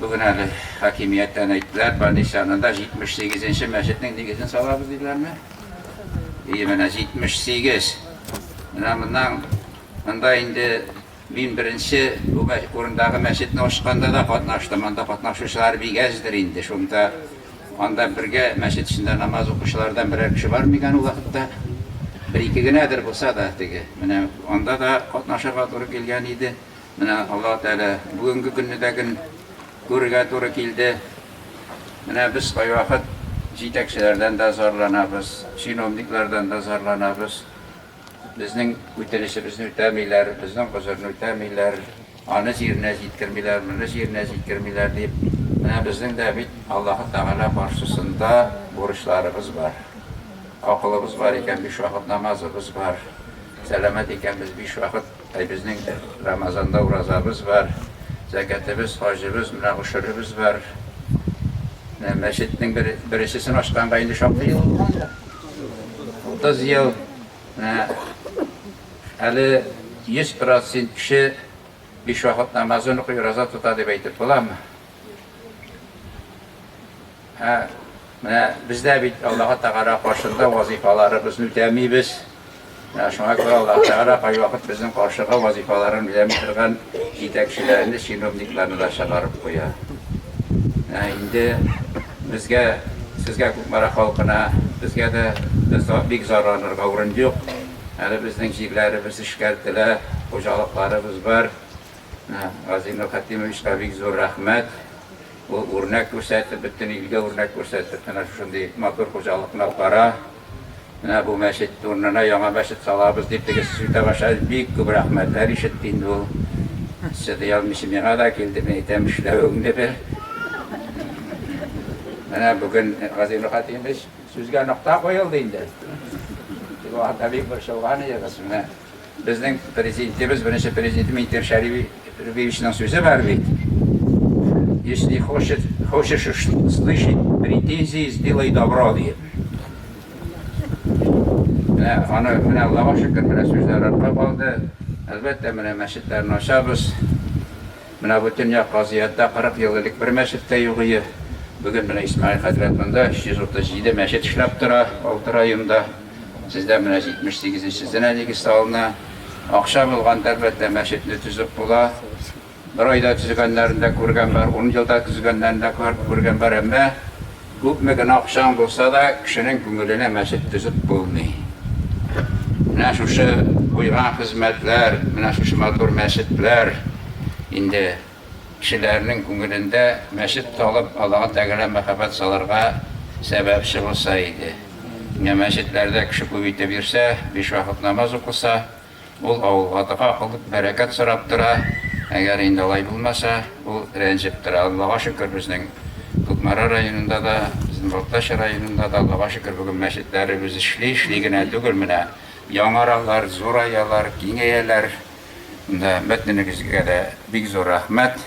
бүген әле хакимияттән әйттеләр, больница янында 78 нче мәчетнең нигезен салабыз, диделәрме? Ие, менә 78. Менә моннан, монда инде мин беренче бу урындагы мәчетне ачканда да катнаштым. Анда катнашучылар бик әздер инде. Шунда анда бергә мәчет эчендә намаз укучылардан берәр кеше бар микән ул вакытта? Бер-ике генәдер булса да теге. Менә анда да катнашырга туры килгән иде. Менә Аллаһ Тәгалә бүгенге көнне дә көн күрергә туры килде. Менә без кайвакыт җитәкчеләрдән дә зарланабыз, чиновниклардан да зарланабыз. Безнең үтенечебезне үтәмиләр, безнең гозерне үтәмиләр, аны җиренә җиткермиләр, моны җиренә җиткермиләр дип. Менә безнең дә бит Аллаһы Тәгалә каршысында бурычларыбыз бар. Акылыбыз бар икән, биш вакыт намазыбыз бар. Сәламәт икәнбез, биш вакыт, әй, безнең Рамазанда уразабыз бар, зәкятебез, хаҗыбыз, менә гошеребез бар. Менә мәчетнең бер, беренчесен ачканга инде шактый ел булган. 30 ел. Менә әле 100 процент кеше биш вакыт намазын укый, ураза тота дип әйтеп буламы? Ә менә бездә бит Аллаһы Тәгалә каршында вазифаларыбызны үтәмибез. Менә шуңа күрә Аллаһы Тәгалә кайвакыт безнең каршыга вазифаларын үтәми торган җитәкчеләрне, чиновникларны да чыгарып куя. Менә инде безгә, сезгә Кукмара халкына, безгә дә без бик зарланырга урын юк. Әле безнең җирләребез эшкәртелә, хуҗалыкларыбыз бар. Менә Газинур Хәтимовичка бик зур рәхмәт. Ул үрнәк күрсәтеп, бөтен илгә үрнәк күрсәтеп, менә шушындый матур хуҗалыкны алып бара. Менә бу мәчет урынына яңа мәчет салабыз дип теге сүз үтә башлады. Бик күп рәхмәтләр ишетте инде ул. Чыдый алмыйча миңа да килде, мин әйтәм, эшләвеңне бел. Менә бүген Газинур Хәтимович сүзгә нокта куелды инде. Теге вакытта бик борчылган идегез. Менә Безнең президентыбыз, беренче президент Минтимер Шәриповичның сүзе бар бит. Если хочет, хочешь услышать претензии, сделай добро, диеп. Менә аны, менә Аллага шөкер, менә сүзләр артка калды. Әлбәттә, менә мәчетләрне ачабыз. Менә бу Төньяк Казыятта 40 ел элек бер мәчет тә юк иде. Бүген менә Исмәгыйль хәзрәт монда 337 мәчет эшләп тора, алты районда. Сездә менә 78 нчесенә нигез салына. Акча булганда, әлбәттә, мәчетне төзеп була. Бер айда төзегәннәрен дә күргән бар, ун елда төзегәннәрен дә күргән бар, әмма күпме генә акчаң булса да, кешенең күңеленә мәчет төзеп булмый. Менә шушы куйган хезмәтләр, менә шушы матур мәчетләр инде кешеләрнең күңелендә мәчет салып, Аллаһы Тәгалә мәхәббәт салырга сәбәпче булса иде. Менә мәчетләрдә кеше күп итеп йөрсә, биш вакыт намаз укыса, ул авылга дога кылып, бәрәкәт сорап тора. Әгәр инде алай булмаса, ул рәнҗеп тора. Аллага шөкер, безнең Кукмара районында да, безнең Балтач районында да, Аллага шөкер, бүген мәчетләребез эшли, эшли генә түгел, менә яңаралар, зураялар, киңәяләр. Менә бөтенегезгә дә бик зур рәхмәт.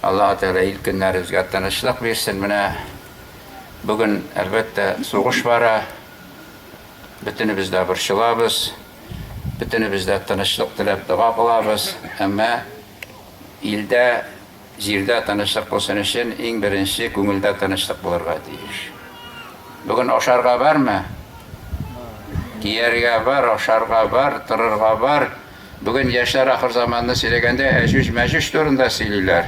Аллаһы Тәгалә ил-көннәребезгә тынычлык бирсен. Менә бүген, әлбәттә, сугыш бара. Бөтенебез дә борчылабыз. Бөтенебез дә тынычлык теләп дога кылабыз. Әмма илдә, җирдә тынычлык булсын өчен иң беренче күңелдә тынычлык булырга тиеш. Бүген ашарга бармы? Кияргә бар, ашарга бар, торырга бар. Бүген яшьләр ахырзаманны сөйләгәндә әҗүҗ-мәҗүҗ турында сөйлиләр.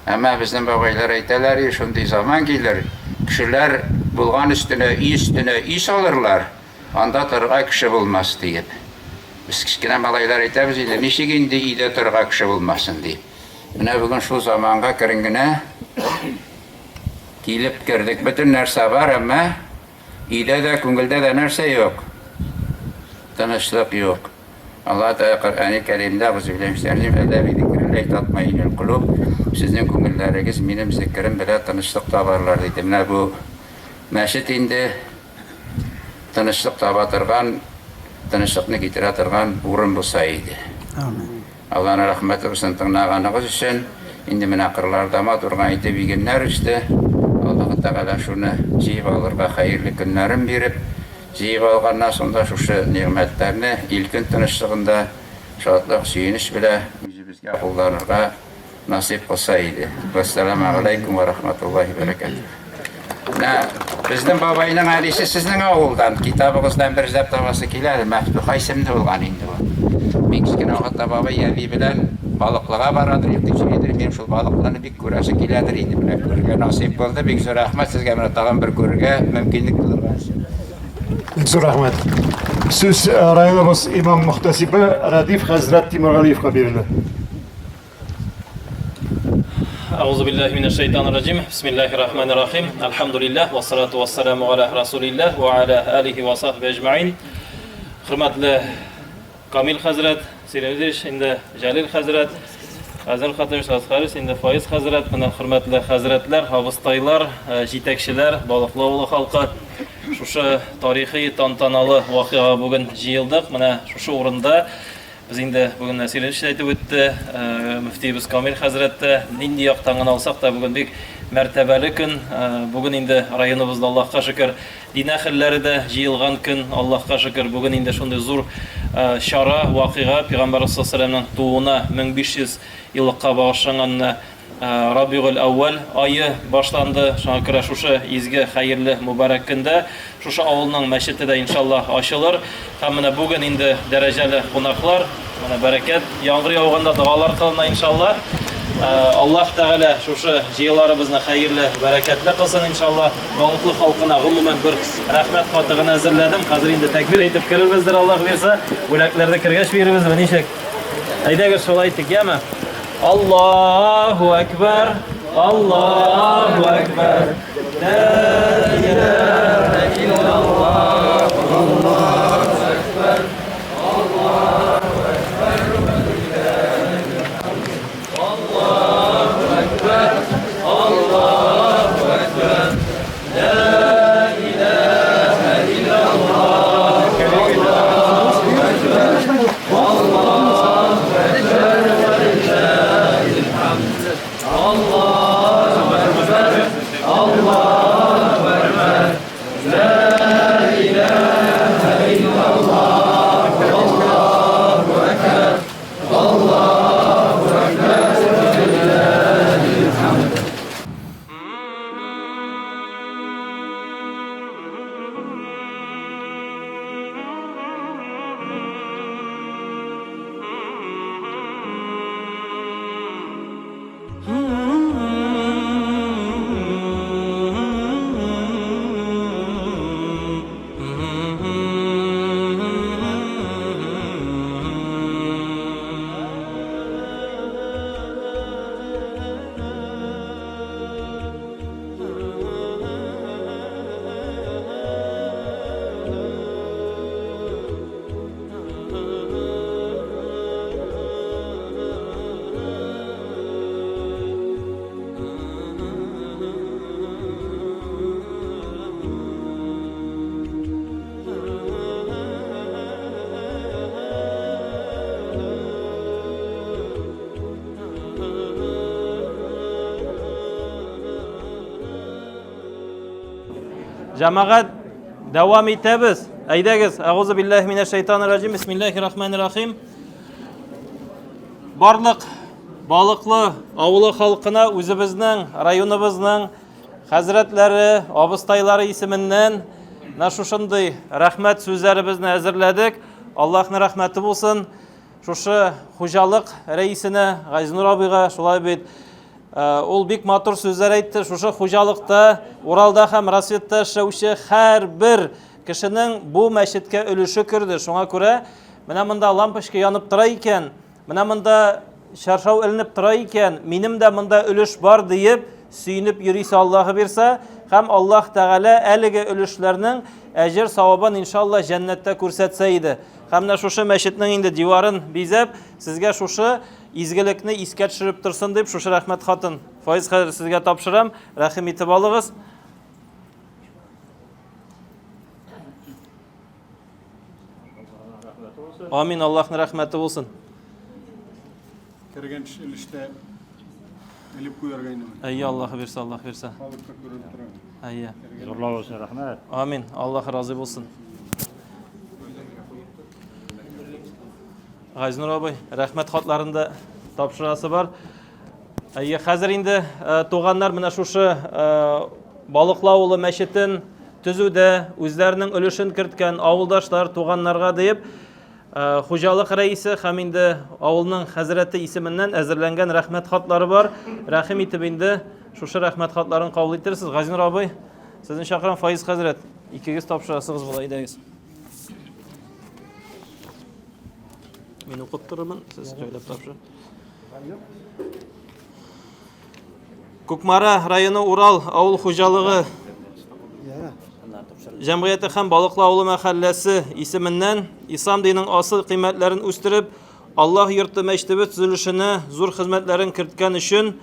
Әмма безнең бабайлар әйтәләр, шундый заман килер, кешеләр булган өстенә өй өстенә өй салырлар, анда торырга кеше булмас, диеп. Без кечкенә малайлар әйтәбез инде, ничек инде өйдә торырга кеше булмасын дип. Менә бүген шул заманга керен генә килеп кердек. Бөтен нәрсә бар, әмма өйдә дә, күңелдә дә нәрсә юк. Тынычлык юк. Аллаһ Тәгалә Коръәни Кәримдә Әгъузу биллаһи минәш шәйтанир раҗим, Әлә бизикриллаһи татмаиннул кулуб. Сезнең күңелләрегез минем зикерем белән тынычлык табарлар диде. Менә бу мәчет инде тынычлык таба торган, тынычлыкны китерә торган урын булса иде. Амин. Алланың рәхмәте булсын тыңлаганыгыз өчен. Инде менә кырларда матур гына итеп игеннәр үсте. Аллаһы Тәгалә шуны җыеп алырга хәерле көннәрен биреп, җыеп алганнан соң да шушы нигъмәтләрне ил-көн тынычлыгында шатлык, сөенеч белән үзебезгә кулланырга насыйп кылса иде. Вәссәламәгаләйкүм вә рахматуллаһи бәрәкәтүһ. Менә безнең бабайның әнисе сезнең авылдан, китабыгыздан бер эзләп табасы килә әле, Мәфтуха исемле булган инде ул. Мин кечкенә вакытта бабай әби белән Балыклыга барадыр, илтеп сөйлидер, минем шул Балыклыны бик күрәсе киләдер инде. Менә күрергә насыйп булды. Бик зур рәхмәт сезгә, менә тагын бер күрергә мөмкинлек тудырган өчен. Бик зур рәхмәт. Сүз районыбыз имам-мөхтәсибе Рәдиф хәзрәт Тимергалиевка бирелә. Әгъузу биллаһи минәш шайтанир раҗим. Бисмиллаһир рахманир рахим. Әлхәмдүлиллаһ вассалату вассаламу аля расулиллаһ ва аля алихи ва сахбиһи әҗмәин. Хөрмәтле Камил хәзрәт, Сирәвич, инде Җәлил хәзрәт, Азер Хатымович Асхарис, инде Фаиз хәзрәт, менә хөрмәтле хәзрәтләр, абыстайлар, э, җитәкчеләр, Балыклы авылы халкы. Шушы тарихи тантаналы вакыйга бүген җыелдык. Менә шушы урында Без инде бүген Нәсир Ильич әйтеп үтте, э, мөфтиебез Камил хәзрәт тә, нинди яктан гына алсак та, бүген бик мәртәбәле көн. Э, бүген инде районыбызда Аллаһка шөкер, дин әһелләре дә җыелган көн, Аллаһка шөкер, бүген инде шундый зур э, чара, вакыйга, Пәйгамбәрбез саллаллаһу алейһи вәсәлләмнең тууына 1500 еллыкка багышланган Рабигуль әүвәл ае башланды. Шуңа күрә шушы изге, хәерле, мөбарәк көндә шушы авылның мәчете дә иншаллаһ ачылыр. Һәм менә бүген инде дәрәҗәле кунаклар, менә бәрәкәт, яңгыр яуганда догалар кылына иншаллаһ. Аллаһ Тәгалә шушы җыеларыбызны хәерле, бәрәкәтле кылсын иншаллаһ. Балыклы халкына гомумән бер рәхмәт хаты гына әзерләдем. Хәзер инде тәкбир әйтеп керербездер, Аллаһ бирсә. Бүләкләрне кергәч бирербезме, ничек? Әйдәгез шулай итик, яме? Аллаһу әкбәр, Аллаһу әкбәр. Ла илаһа иллаллаһ, Аллаһу әкбәр, Аллаһу әкбәр, Аллаһу әкбәр, Аллаһу әкбәр. Ла илаһа иллаллаһ, Аллаһу әкбәр, Аллаһу әкбәр, вәлиллаһил хәмд. Аллаһу әкбәр, Аллаһу әкбәр. Ла илаһа иллаллаһ, Аллаһу әкбәр, Аллаһу әкбәр, вәлиллаһил хәмд. Җәмәгать, дәвам итәбез. Әйдәгез, әгъузу биллаһи минәш шайтанир раҗим. Бисмиллаһир рахманир рахим. Барлык Балыклы авылы халкына үзебезнең районыбызның хәзрәтләре, абыстайлары исеменнән менә шушындый рәхмәт сүзләребезне әзерләдек. Аллаһның рәхмәте булсын. Шушы хуҗалык рәисенә Газинур абыйга шулай бит э, ул бик матур сүзләр әйтте. Шушы хуҗалыкта, Уралда һәм Рассветта эшләүче һәрбер кешенең бу мәчеткә өлеше керде. Шуңа күрә Менә монда лампочка янып тора икән, менә монда чаршау эленеп тора икән, минем дә монда өлеш бар диеп, сөенеп йөрисе Аллаһы бирсә, һәм Аллаһ Тәгалә әлеге өлешләрнең әҗер савабын иншалла җәннәттә күрсәтсә иде. Һәм менә шушы мәчетнең инде диварын бизәп, сезгә шушы изгелекне искә төшереп торсын дип, шушы рәхмәт хатын Файз хәзер сезгә тапшырам, рәхим итеп алыгыз. Амин, Аллаһның рәхмәте булсын. Кергән өлештә элеп куярга инде. Әйе, Аллаһ бирсә, Аллаһ бирсә. Халыкка күренеп тора. Әйе. Зурлау өчен рәхмәт. Амин, Аллаһ разый булсын. Газинур абый, рәхмәт хатларын да тапшырасы бар. Әйе, хәзер инде э, туганнар менә шушы э, Балыклы авылы мәчетен төзүдә үзләренең өлешен керткән авылдашлар, туганнарга диеп, э, хуҗалык рәисе һәм инде авылның хәзрәте исеменнән әзерләнгән рәхмәт хатлары бар. Рәхим итеп инде шушы рәхмәт хатларын кабул итерсез. Газинур абый, сезне чакырам, Фаиз хәзрәт, икегез тапшырасыгыз була, әйдәгез. Мин укып торырмын, сез җайлап тапшырын. Кукмара районы Урал авыл хуҗалыгы җәмгыяте һәм Балыклы авылы мәхәлләсе исеменнән ислам диненең асыл кыйммәтләрен үстереп, Аллаһ йорты мәчетебез төзелешенә зур хезмәтләрен керткән өчен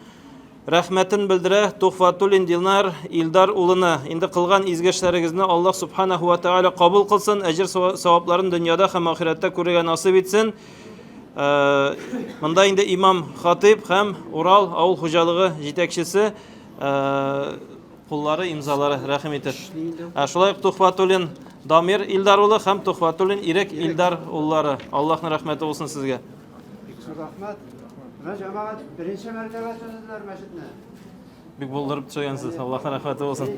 Рәхмәтен белдерә Тухватуллин Дилнар Илдар улына. Инде кылган изге эшләрегезне Аллаһ Субханаху ва Тааля кабул кылсын, әҗер савапларын дөньяда һәм ахирәттә күрергә насыйп итсен. Э, монда инде имам хатиб һәм Урал авыл хуҗалыгы җитәкчесе э, куллары, имзалары рәхим итеп. Ә шулай ук Тухватуллин Дамир Илдар улы һәм Тухватуллин Ирек Илдар уллары. Аллаһның рәхмәте булсын сезгә. Бик зур рәхмәт. Менә җәмәгать беренче мәртәбә төзеделәр мәчетне. Бик булдырып төзегәнсез. Аллаһның рәхмәте булсын.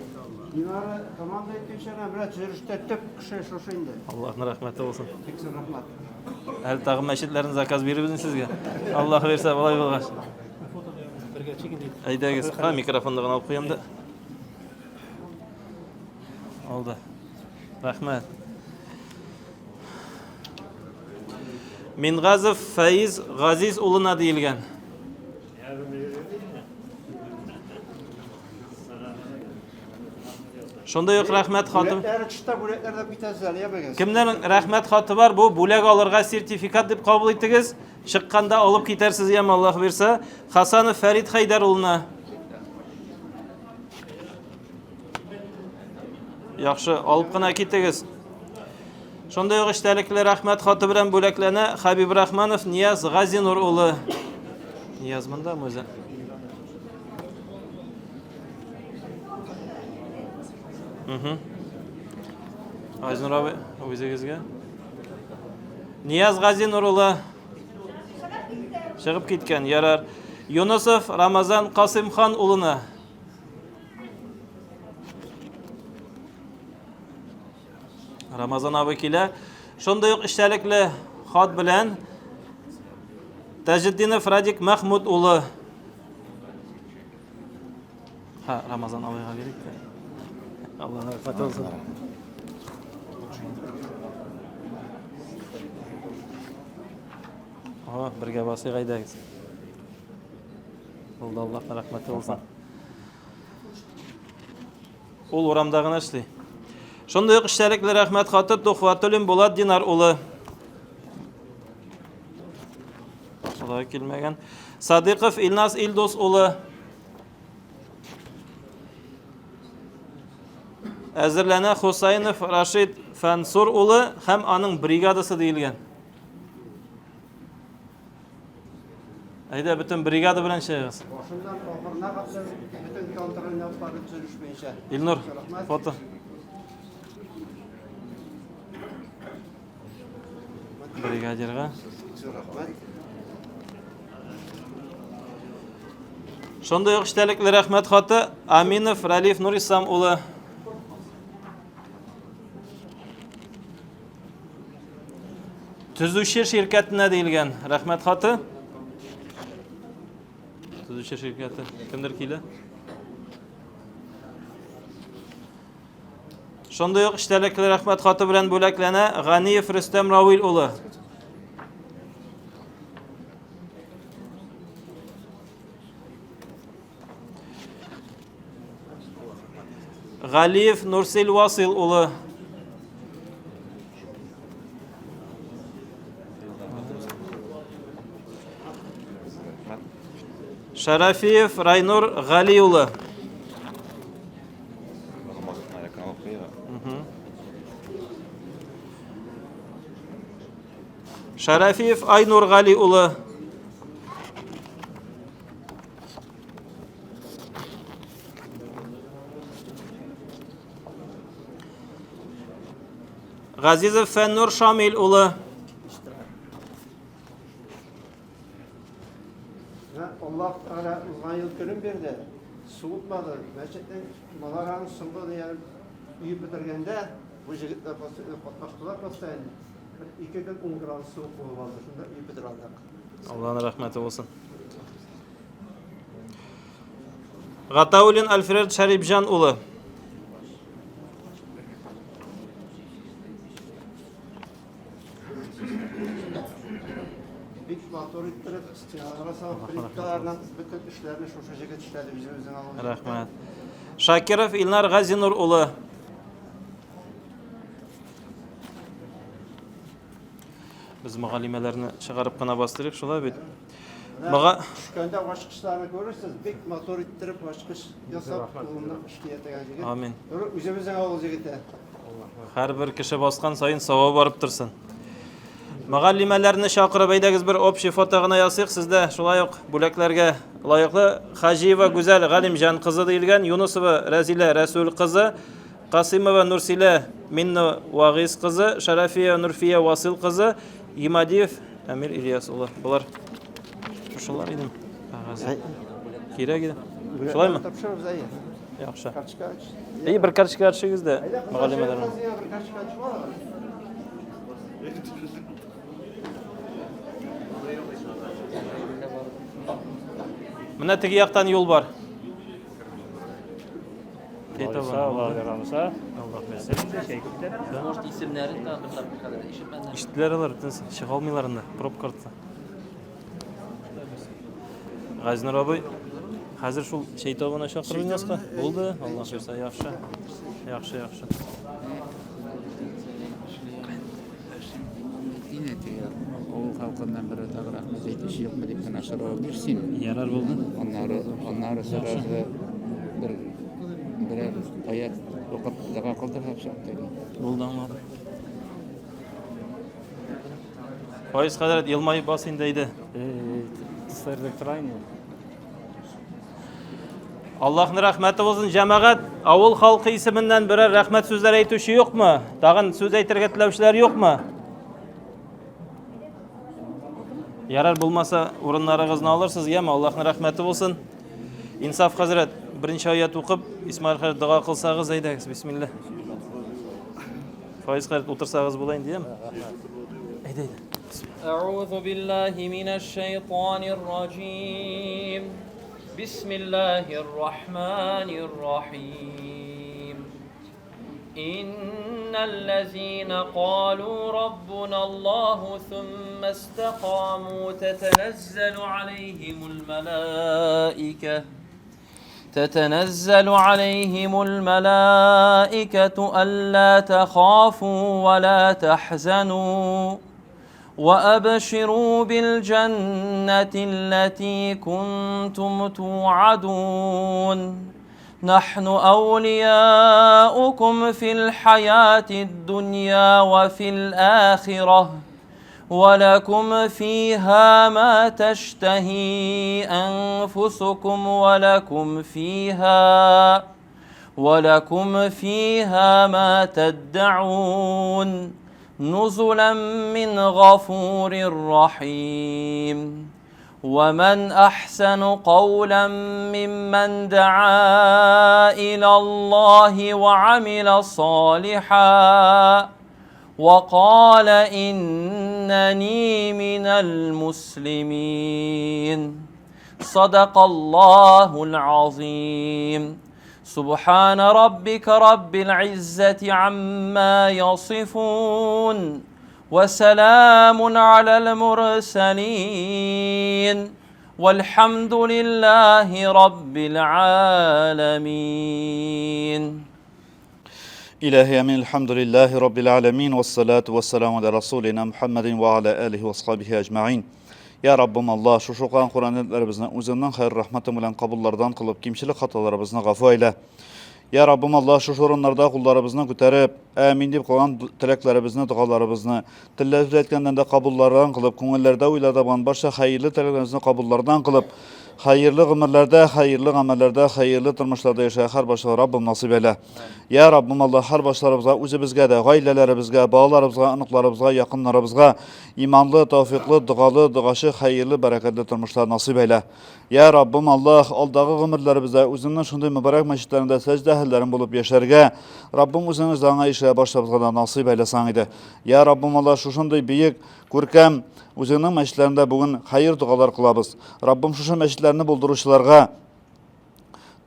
Динары команда иткәнчә менә төзелештә төп кеше шушы инде. Аллаһның рәхмәте булсын. Бик зур рәхмәт. Әле тагын мәчетләрне заказ бирербез сезгә. Аллаһ бирсә, болай булгач. Әйдәгез, ха, микрофонны гына алып куям да. Алды. Рәхмәт. Мингазов Фәиз Газиз улына диелгән. Шундый ук рәхмәт хаты. Бүләкләре тышта бүләкләр дә китәсез әле, ябегез. Кемнәрнең рәхмәт хаты бар, бу бүләк алырга сертификат дип кабул итегез. Чыкканда алып китәрсез, яме Аллаһ бирсә. Хасанов Фәрид Хәйдәр улына. Яхшы, алып кына китегез. Шундый ук эчтәлекле рәхмәт хаты белән бүләкләнә Хәбибрахманов Нияз Газинур улы. Нияз мондамы үзе? Угу. Газинур абый, үзегезгә. Нияз Газинур улы чыгып киткән, ярар. Юнусов Рамазан Касыймхан улына. Рамазан абый килә. Шундый ук эчтәлекле хат белән Таҗетдинов Радик Махмуд улы. Ха, Рамазан абыйга бирик тә. Аллаһ рәхмәт булсын. Ага, бергә басыйк әйдәгез. Булды, Аллаһ рәхмәте булсын. Ул урамда гына эшли. Шундый ук эчтәлекле рәхмәт хаты Тухватуллин Булат Динар улы. Алай килмәгән. Садыйков Илназ Илдус улы. Әзерләнә Хусайнов Рашид Фәнсур улы һәм аның бригадасы диелгән. Әйдә, бөтен бригада белән чыгыгыз. Башыннан ахырына кадәр бөтен контроль алып төзелеш буенча. Илнур, фото. Бригадирга. Шундый ук эчтәлекле рәхмәт хаты Аминов Ралиф Нурислам улы. Төзүче ширкәтенә диелгән рәхмәт хаты. Төзүче ширкәте. Кемдер килә? Шундый ук эчтәлекле рәхмәт хаты белән бүләкләнә Ганиев Рөстәм Равил улы. Галиев Нурсил Васил улы. Шарафиев Райнур Гали улы. Шарафиев Айнур Гали улы. Газизов Фәннур Шамил улы. Аллаһ Тәгалә узган ел көнен бирде. Суытмады. Мәчетнең манараның соңгы дигән өеп бетергәндә бу җегетләр катнаштылар постоянно. Бер ике көн 10 градус суык булып алды. Шунда өеп бетерә алдык. Аллаһның рәхмәте булсын. Гатауллин Альфред Шәрипҗан улы. Бик матур иттереп, стеналарга салып, плиткаларның бөтен эшләрне шушы җегет эшләде үзебезнең авыл. Рәхмәт. Шакиров Илнар Газинур улы. Без мөгаллимәләрне чыгарып кына бастырыйк, шулай бит. Мага төшкәндә ачкычларны күрерсез, бик матур иттереп ачкыч ясап, кулыннан эшли ятаган җегет. Амин. Үзебезнең авыл җегете. Һәрбер кеше баскан саен савабы барып торсын. Мөгаллимәләрне чакырып, әйдәгез бер общий фото гына ясыйк. Сездә шулай ук бүләкләргә лаеклы Хаҗиева Гүзәл Галимҗан кызы диелгән, Юнусова Рәзилә Рәсүл кызы, Касыймова Нурсилә Минна Вагиз кызы, Шәрәфия Нурфия Васил кызы, Гимадиев Әмир Ильяс улы. Болар шушылар иде. Кәгазе. Кирәк иде. Шулаймы? Тапшырабыз, әйе. Яхшы. Карточка. Әйе, бер карточка төшегез дә, мөгаллимәләрне. Бер карточка төшеп алыгыз. Менә теге яктан юл бар. Может, исемнәрен тагын бер тапкыр хәзер ишетмәдем. Ишеттеләр алар, бөтенесе. Чыга алмыйлар инде, пробка артта. Газинур абый, хәзер шул чәй табына чакырып инде Булды, Аллаһ бирсә, яхшы. Яхшы, яхшы. Инде теге авыл халкыннан берәр тагы рәхмәт әйтүче юкмы дип кенә сорау бирсен. Ярар булды. Аннары, аннары сорарга бер берәр аят укып дога кылдырып чыкты. Булды, аңладым. Фаиз хәзрәт елмаеп бас инде әйдә. Сырдык тора инде. Аллаһның рәхмәте булсын, җәмәгать, авыл халкы исеменнән берәр рәхмәт сүзләре әйтүче юкмы? Тагын сүз әйтергә теләүчеләр юкмы? Ярар булмаса, урыннарыгызны алырсыз, яме, Аллаһның рәхмәте булсын. Инсаф хәзрәт, беренче аят укып, Исмаил хәзрәт дога кылсагыз, әйдәгез, бисмилла. Фаиз хәзрәт утырсагыз була инде, яме? Әйдә, әйдә. أعوذ بالله من الشيطان الرجيم بسم الله الرحمن الرحيم إن الذين قالوا ربنا الله ثم استقاموا تتنزل عليهم الملائكة تتنزل عليهم الملائكة ألا تخافوا ولا تحزنوا وأبشروا بالجنة التي كنتم توعدون نحن أولياؤكم في الحياة الدنيا وفي الآخرة ولكم فيها ما تشتهي أنفسكم ولكم فيها ولكم فيها ما تدعون نزلا من غفور رحيم ومن احسن قولا ممن دعا الى الله وعمل صالحا وقال انني من المسلمين صدق الله العظيم سبحان ربك رب العزه عما يصفون وسلام على المرسلين والحمد لله رب العالمين. Илаһи амин, әлхәмдүлилләһи раббил аләмин, вассалату вассаламу аля расулина Мухаммадин ва аля алихи ва асхабихи әҗмәгин. Я Раббым Аллаһ, шушы укыган Коръән аятларыбызны үзеңнең хәер рәхмәтең белән кабуллардан кылып, кимчелек хаталарыбызны гафу әйлә. Я Раббым Аллаһ, шушы урыннарда кулларыбызны күтәреп, әмин дип кылган теләкләребезне, догаларыбызны, телләребез әйткәннән дә кабуллардан кылып, күңелләрдә уйларда булган барча хәерле теләкләребезне кабуллардан кылып, хәерле гомерләрдә, хәерле гамәлләрдә, хәерле тормышларда яшәргә һәрбашыбызга Раббым насыйп әйлә. Я Раббым Аллаһ, һәрбашларыбызга, үзебезгә дә, гаиләләребезгә, балаларыбызга, оныкларыбызга, якыннарыбызга иманлы, тәүфиклы, догалы, догачы, хәерле, бәрәкәтле тормышлар насыйп әйлә. Я Раббым Аллаһ, алдагы гомерләребездә үзеңнең шундый мөбарәк мәчетләреңдә сәҗдә әһелләрең булып яшәргә, Раббым үзеңнең ризалыгыңа ирешергә барчабызга да насыйп әйләсәң иде. Я Раббым Аллаһ, шушындый бөек, күркәм үзеңнең мәчетләреңдә бүген хәер догалар кылабыз. Раббым шушы мәчетләрне булдыручыларга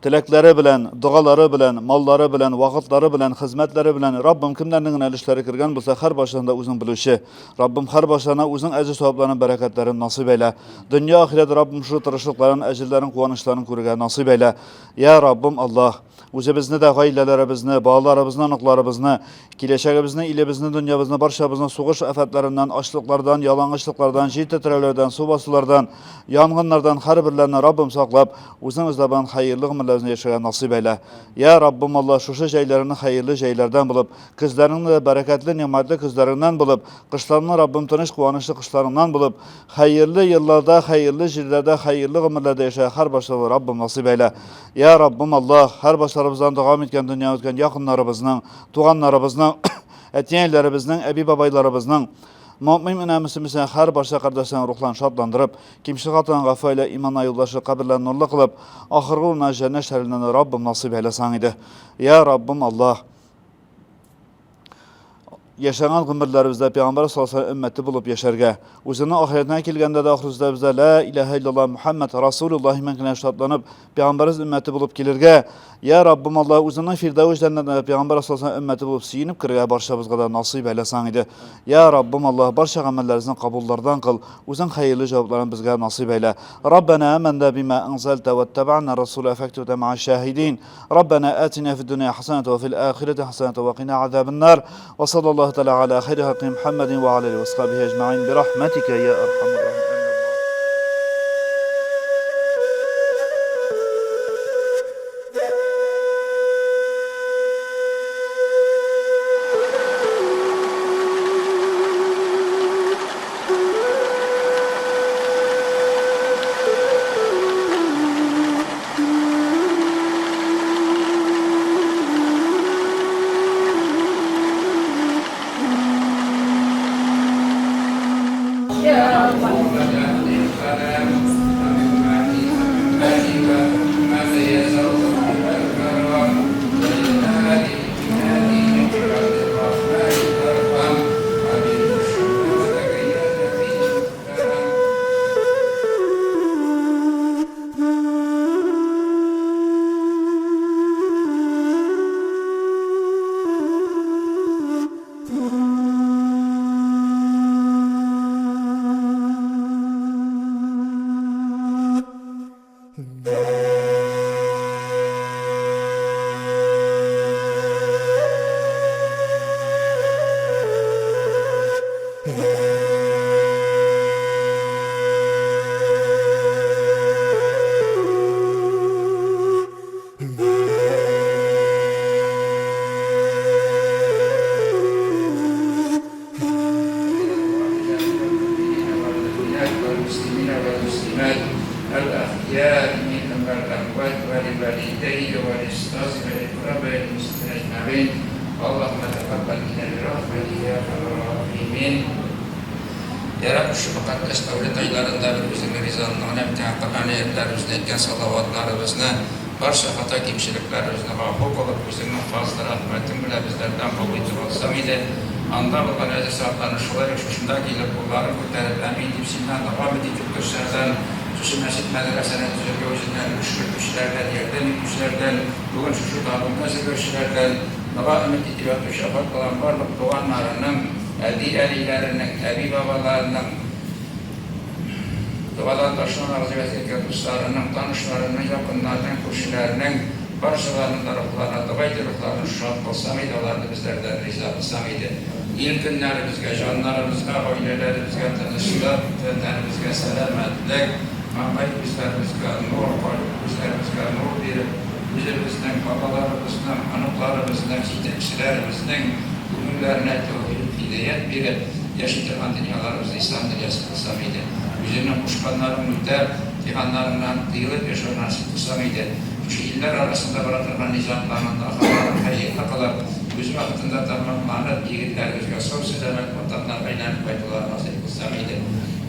теләкләре белән, догалары белән, маллары белән, вакытлары белән, хезмәтләре белән Раббым кемнәрнең генә өлешләре кергән булса, һәр башларында үзең белүче. Раббым һәр башларына үзең әҗер савапларын, бәрәкәтләрен насыйп әйлә. Дөнья ахирәт Раббым шушы тырышлыкларын, әҗерләрен, куанычларын күрергә насыйп әйлә. Я Раббым Аллаһ, үзебезне дә, гаиләләребезне, балаларыбызны, оныкларыбызны, киләчәгебезне, илебезне, дөньябызны, барчабызны сугыш афәтләреннән, ачлыклардан, ялангачлыклардан, җир тетрәүләрдән, су басулардан, янгыннардан һәрберләрне Раббым саклап, үзең эзләбән хәерле гомерләребезне яшәргә насыйп әйлә. Я Раббым Алла, шушы җәйләреңне хәерле җәйләрдән булып, көзләреңне дә бәрәкәтле, нигъмәтле көзләреңнән булып, кышларыңны Раббым тыныч, куанычлы кышларыңнан булып, хәерле елларда, хәерле җирләрдә, хәерле гомерләрдә яшәргә һәрбашыбызга Раббым насыйп әйлә. Я Раббым Аллаһ, һәр башларыбыздан догам иткән дөнья үткән якыннарыбызның, туганнарыбызның, әти-әниләребезнең, әби-бабайларыбызның, мөэмин менә мөслимесенең һәр барча кардәшләренең рухларын шатландырып, кимчелек хаталарын гафу әйлә, иманна юлдашы, каберләрен нурлы кылып, ахыргы урынына җәннәт шәрәләреннән Раббым насыйп әйләсәң иде. Я Раббым Аллаһ, яшәгән гомерләребездә пәйгамбәр саллаллаху алейһи өммәте булып яшәргә, үзенең ахирәтенә килгәндә дә ахыр бездә ла илаһа иллаллаһ Мухаммад расулуллаһ белән генә шатланып, пәйгамбәребез өммәте булып килергә, я Раббым Аллаһ, үзеңнең Фирдәүс җәннәтенә пәйгамбәр саллаллаху алейһи өммәте булып сөенеп керергә барчабызга да насыйп әйләсәң иде. Я Раббым Аллаһ, барча гамәлләребезне кабуллардан кыл, үзең хәерле җавапларын безгә насыйп әйлә. Раббана аманна бима анзалта ваттабана расула фактубна ма'аш шаһидин. ربنا آتنا في الدنيا حسنة وفي الآخرة حسنة وقنا عذاب النار وصلى الله تعالى على خير خلق محمد وعلى آله وصحبه أجمعين برحمتك يا أرحم الراحمين. Я Рабб, шушы мөкатдәс Мәүлид айларында без Үзеңнең ризалыгыңны имтихан кылган аятларыбызны, әйткән салаватларыбызны, барча хата-кимчелекләребезне гафу кылып, Үзеңнең фазлы-рәхмәтең белән безләрдән кабул итеп алсаң иде. Анда булган әҗер-савапларны шулай ук шушында килеп, кулларын күтәреп, Әмин дип, Синнән дога өмет итеп торучылардан, шушы мәчет-мәдрәсәне төзергә үзеннән өлеш кертүчеләрдән, ярдәм итүчеләрдән, бүген шушы табынны әзерләүчеләрдән, дога өмет итеп ятучы вафат булган барлык туганнарының, Әти-әниләренең, әби-бабаларының, догадан ташламагыз дип әйткән дусларының, танышларының, якыннарының, күршеләренең. Барчаларның да рухларына дога итеп, рухларын шат кылсаң иде, аларны безләрдән риза кылсаң иде. Ил-көннәребезгә, җаннарыбызга, гаиләләребезгә тынычлык, тәннәребезгә сәламәтлек, маңгай күзләребезгә нур, калб күзләребезгә нур биреп, үзебезнең, бабаларыбызның, оныкларыбызның, җитәкчеләребезнең күңелләренә тәүфыйк, һидаять биреп, яши торган дөньяларыбызны ислам дөньясы кылсаң иде. Үзеңнең кушканнарыңны үтәп, тыйганнарыңнан тыелып яшәү насыйп кылсаң иде. Шушы илләр арасында бара торган низагларның да ахырларын хәерле кылып, үз вакытында тәмамланып, егетләребезгә сау-сәламәт Ватаннарга әйләнеп кайтуларын насыйп кылсаң иде.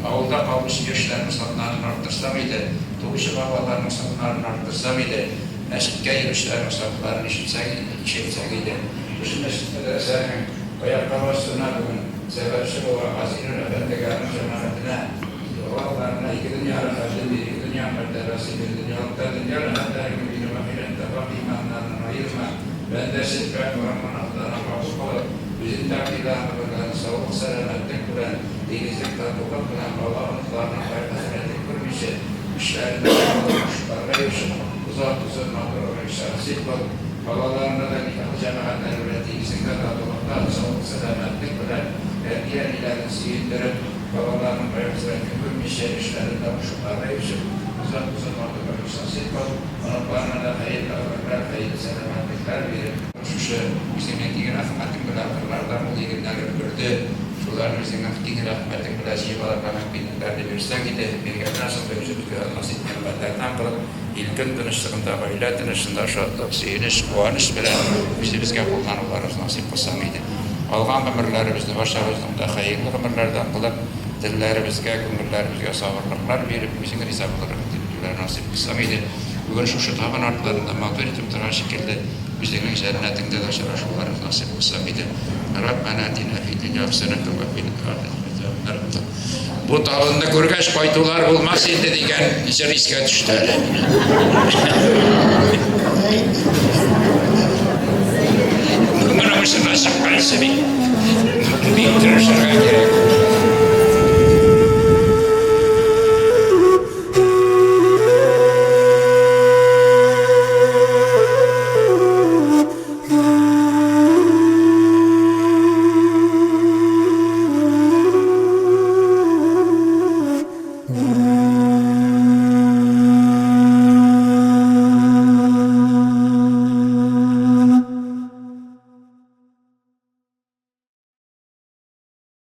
Авылда калучы яшьләрнең саннарын арттырсаң иде, туучы балаларның саннарын арттырсаң иде, мәчеткә йөрүчеләрнең сафларын ишетсәң, ишәйтсәң иде. Шушы мәчет-мәдрәсәнең аякка басуына бүген сәбәпче булган Газинур әфәндегә, аның җәмәгатенә, Балаларына ике дөнья рәхәтен бир, ике дөнья мәртәбәсен бир, дөньялыкта дөнья рәхәтләреңне биреп, ахирәттә пакь иманнарыннан аерма, бәндәсе пакь булган гөнаһларын гафу кылып, үзең тәкъдирләгән гомерләрен саулык-сәламәтлек белән, тигезлек, татулык белән, бала-оныкларының кайгы-хәсрәтен күрмичә, эшләрендә яңа уңышларга ирешеп, озак-озын матур гомер насыйп кыл. Балаларына да никахлы җәмәгатьләре белән тигезлектә, татулыкта, саулык-сәламәтлек белән әти-әниләрен сөендереп, Балаларының кайгы-хәсрәтен күрмичә, эшләрендә уңышларга ирешеп, озак-озын матур гомер насыйп кыл, оныкларына да хәерле гомерләр, хәерле сәламәтлекләр биреп, шушы үзеңнең киң рәхмәтең белән кырларда мул игеннәр өлгерде, шуларны үзеңнең киң рәхмәтең белән җыеп алырга мөмкинлекләрне бирсәң иде, биргәннән соң да үзебезгә насыйп нигъмәтләрдән кылып, ил-көн тынычлыгында, гаилә тынычында шатлык, сөенеч, куаныч белән үзебезгә куллануларыбыз насыйп кылсаң иде. Калган гомерләребезне барчабызның да хәерле гомерләрдән кылып, телләребезгә, күңелләребезгә сабырлыклар биреп, үзең риза булырлык итеп үтүләр насыйп кылсаң иде. Бүген шушы табын артларында матур итеп утырган шикелле, үзеңнең җәннәтеңдә дә очрашуларыбыз насыйп кылсаң иде. Раббана атина фид дөнья хәсәнәтән вә фил ахирәти хәсәнәтән. Бу табынны күргәч, кайтулар булмас инде дигән җыр искә төште әле. Моның очына чыкканчы бик, бик тырышырга кирәк.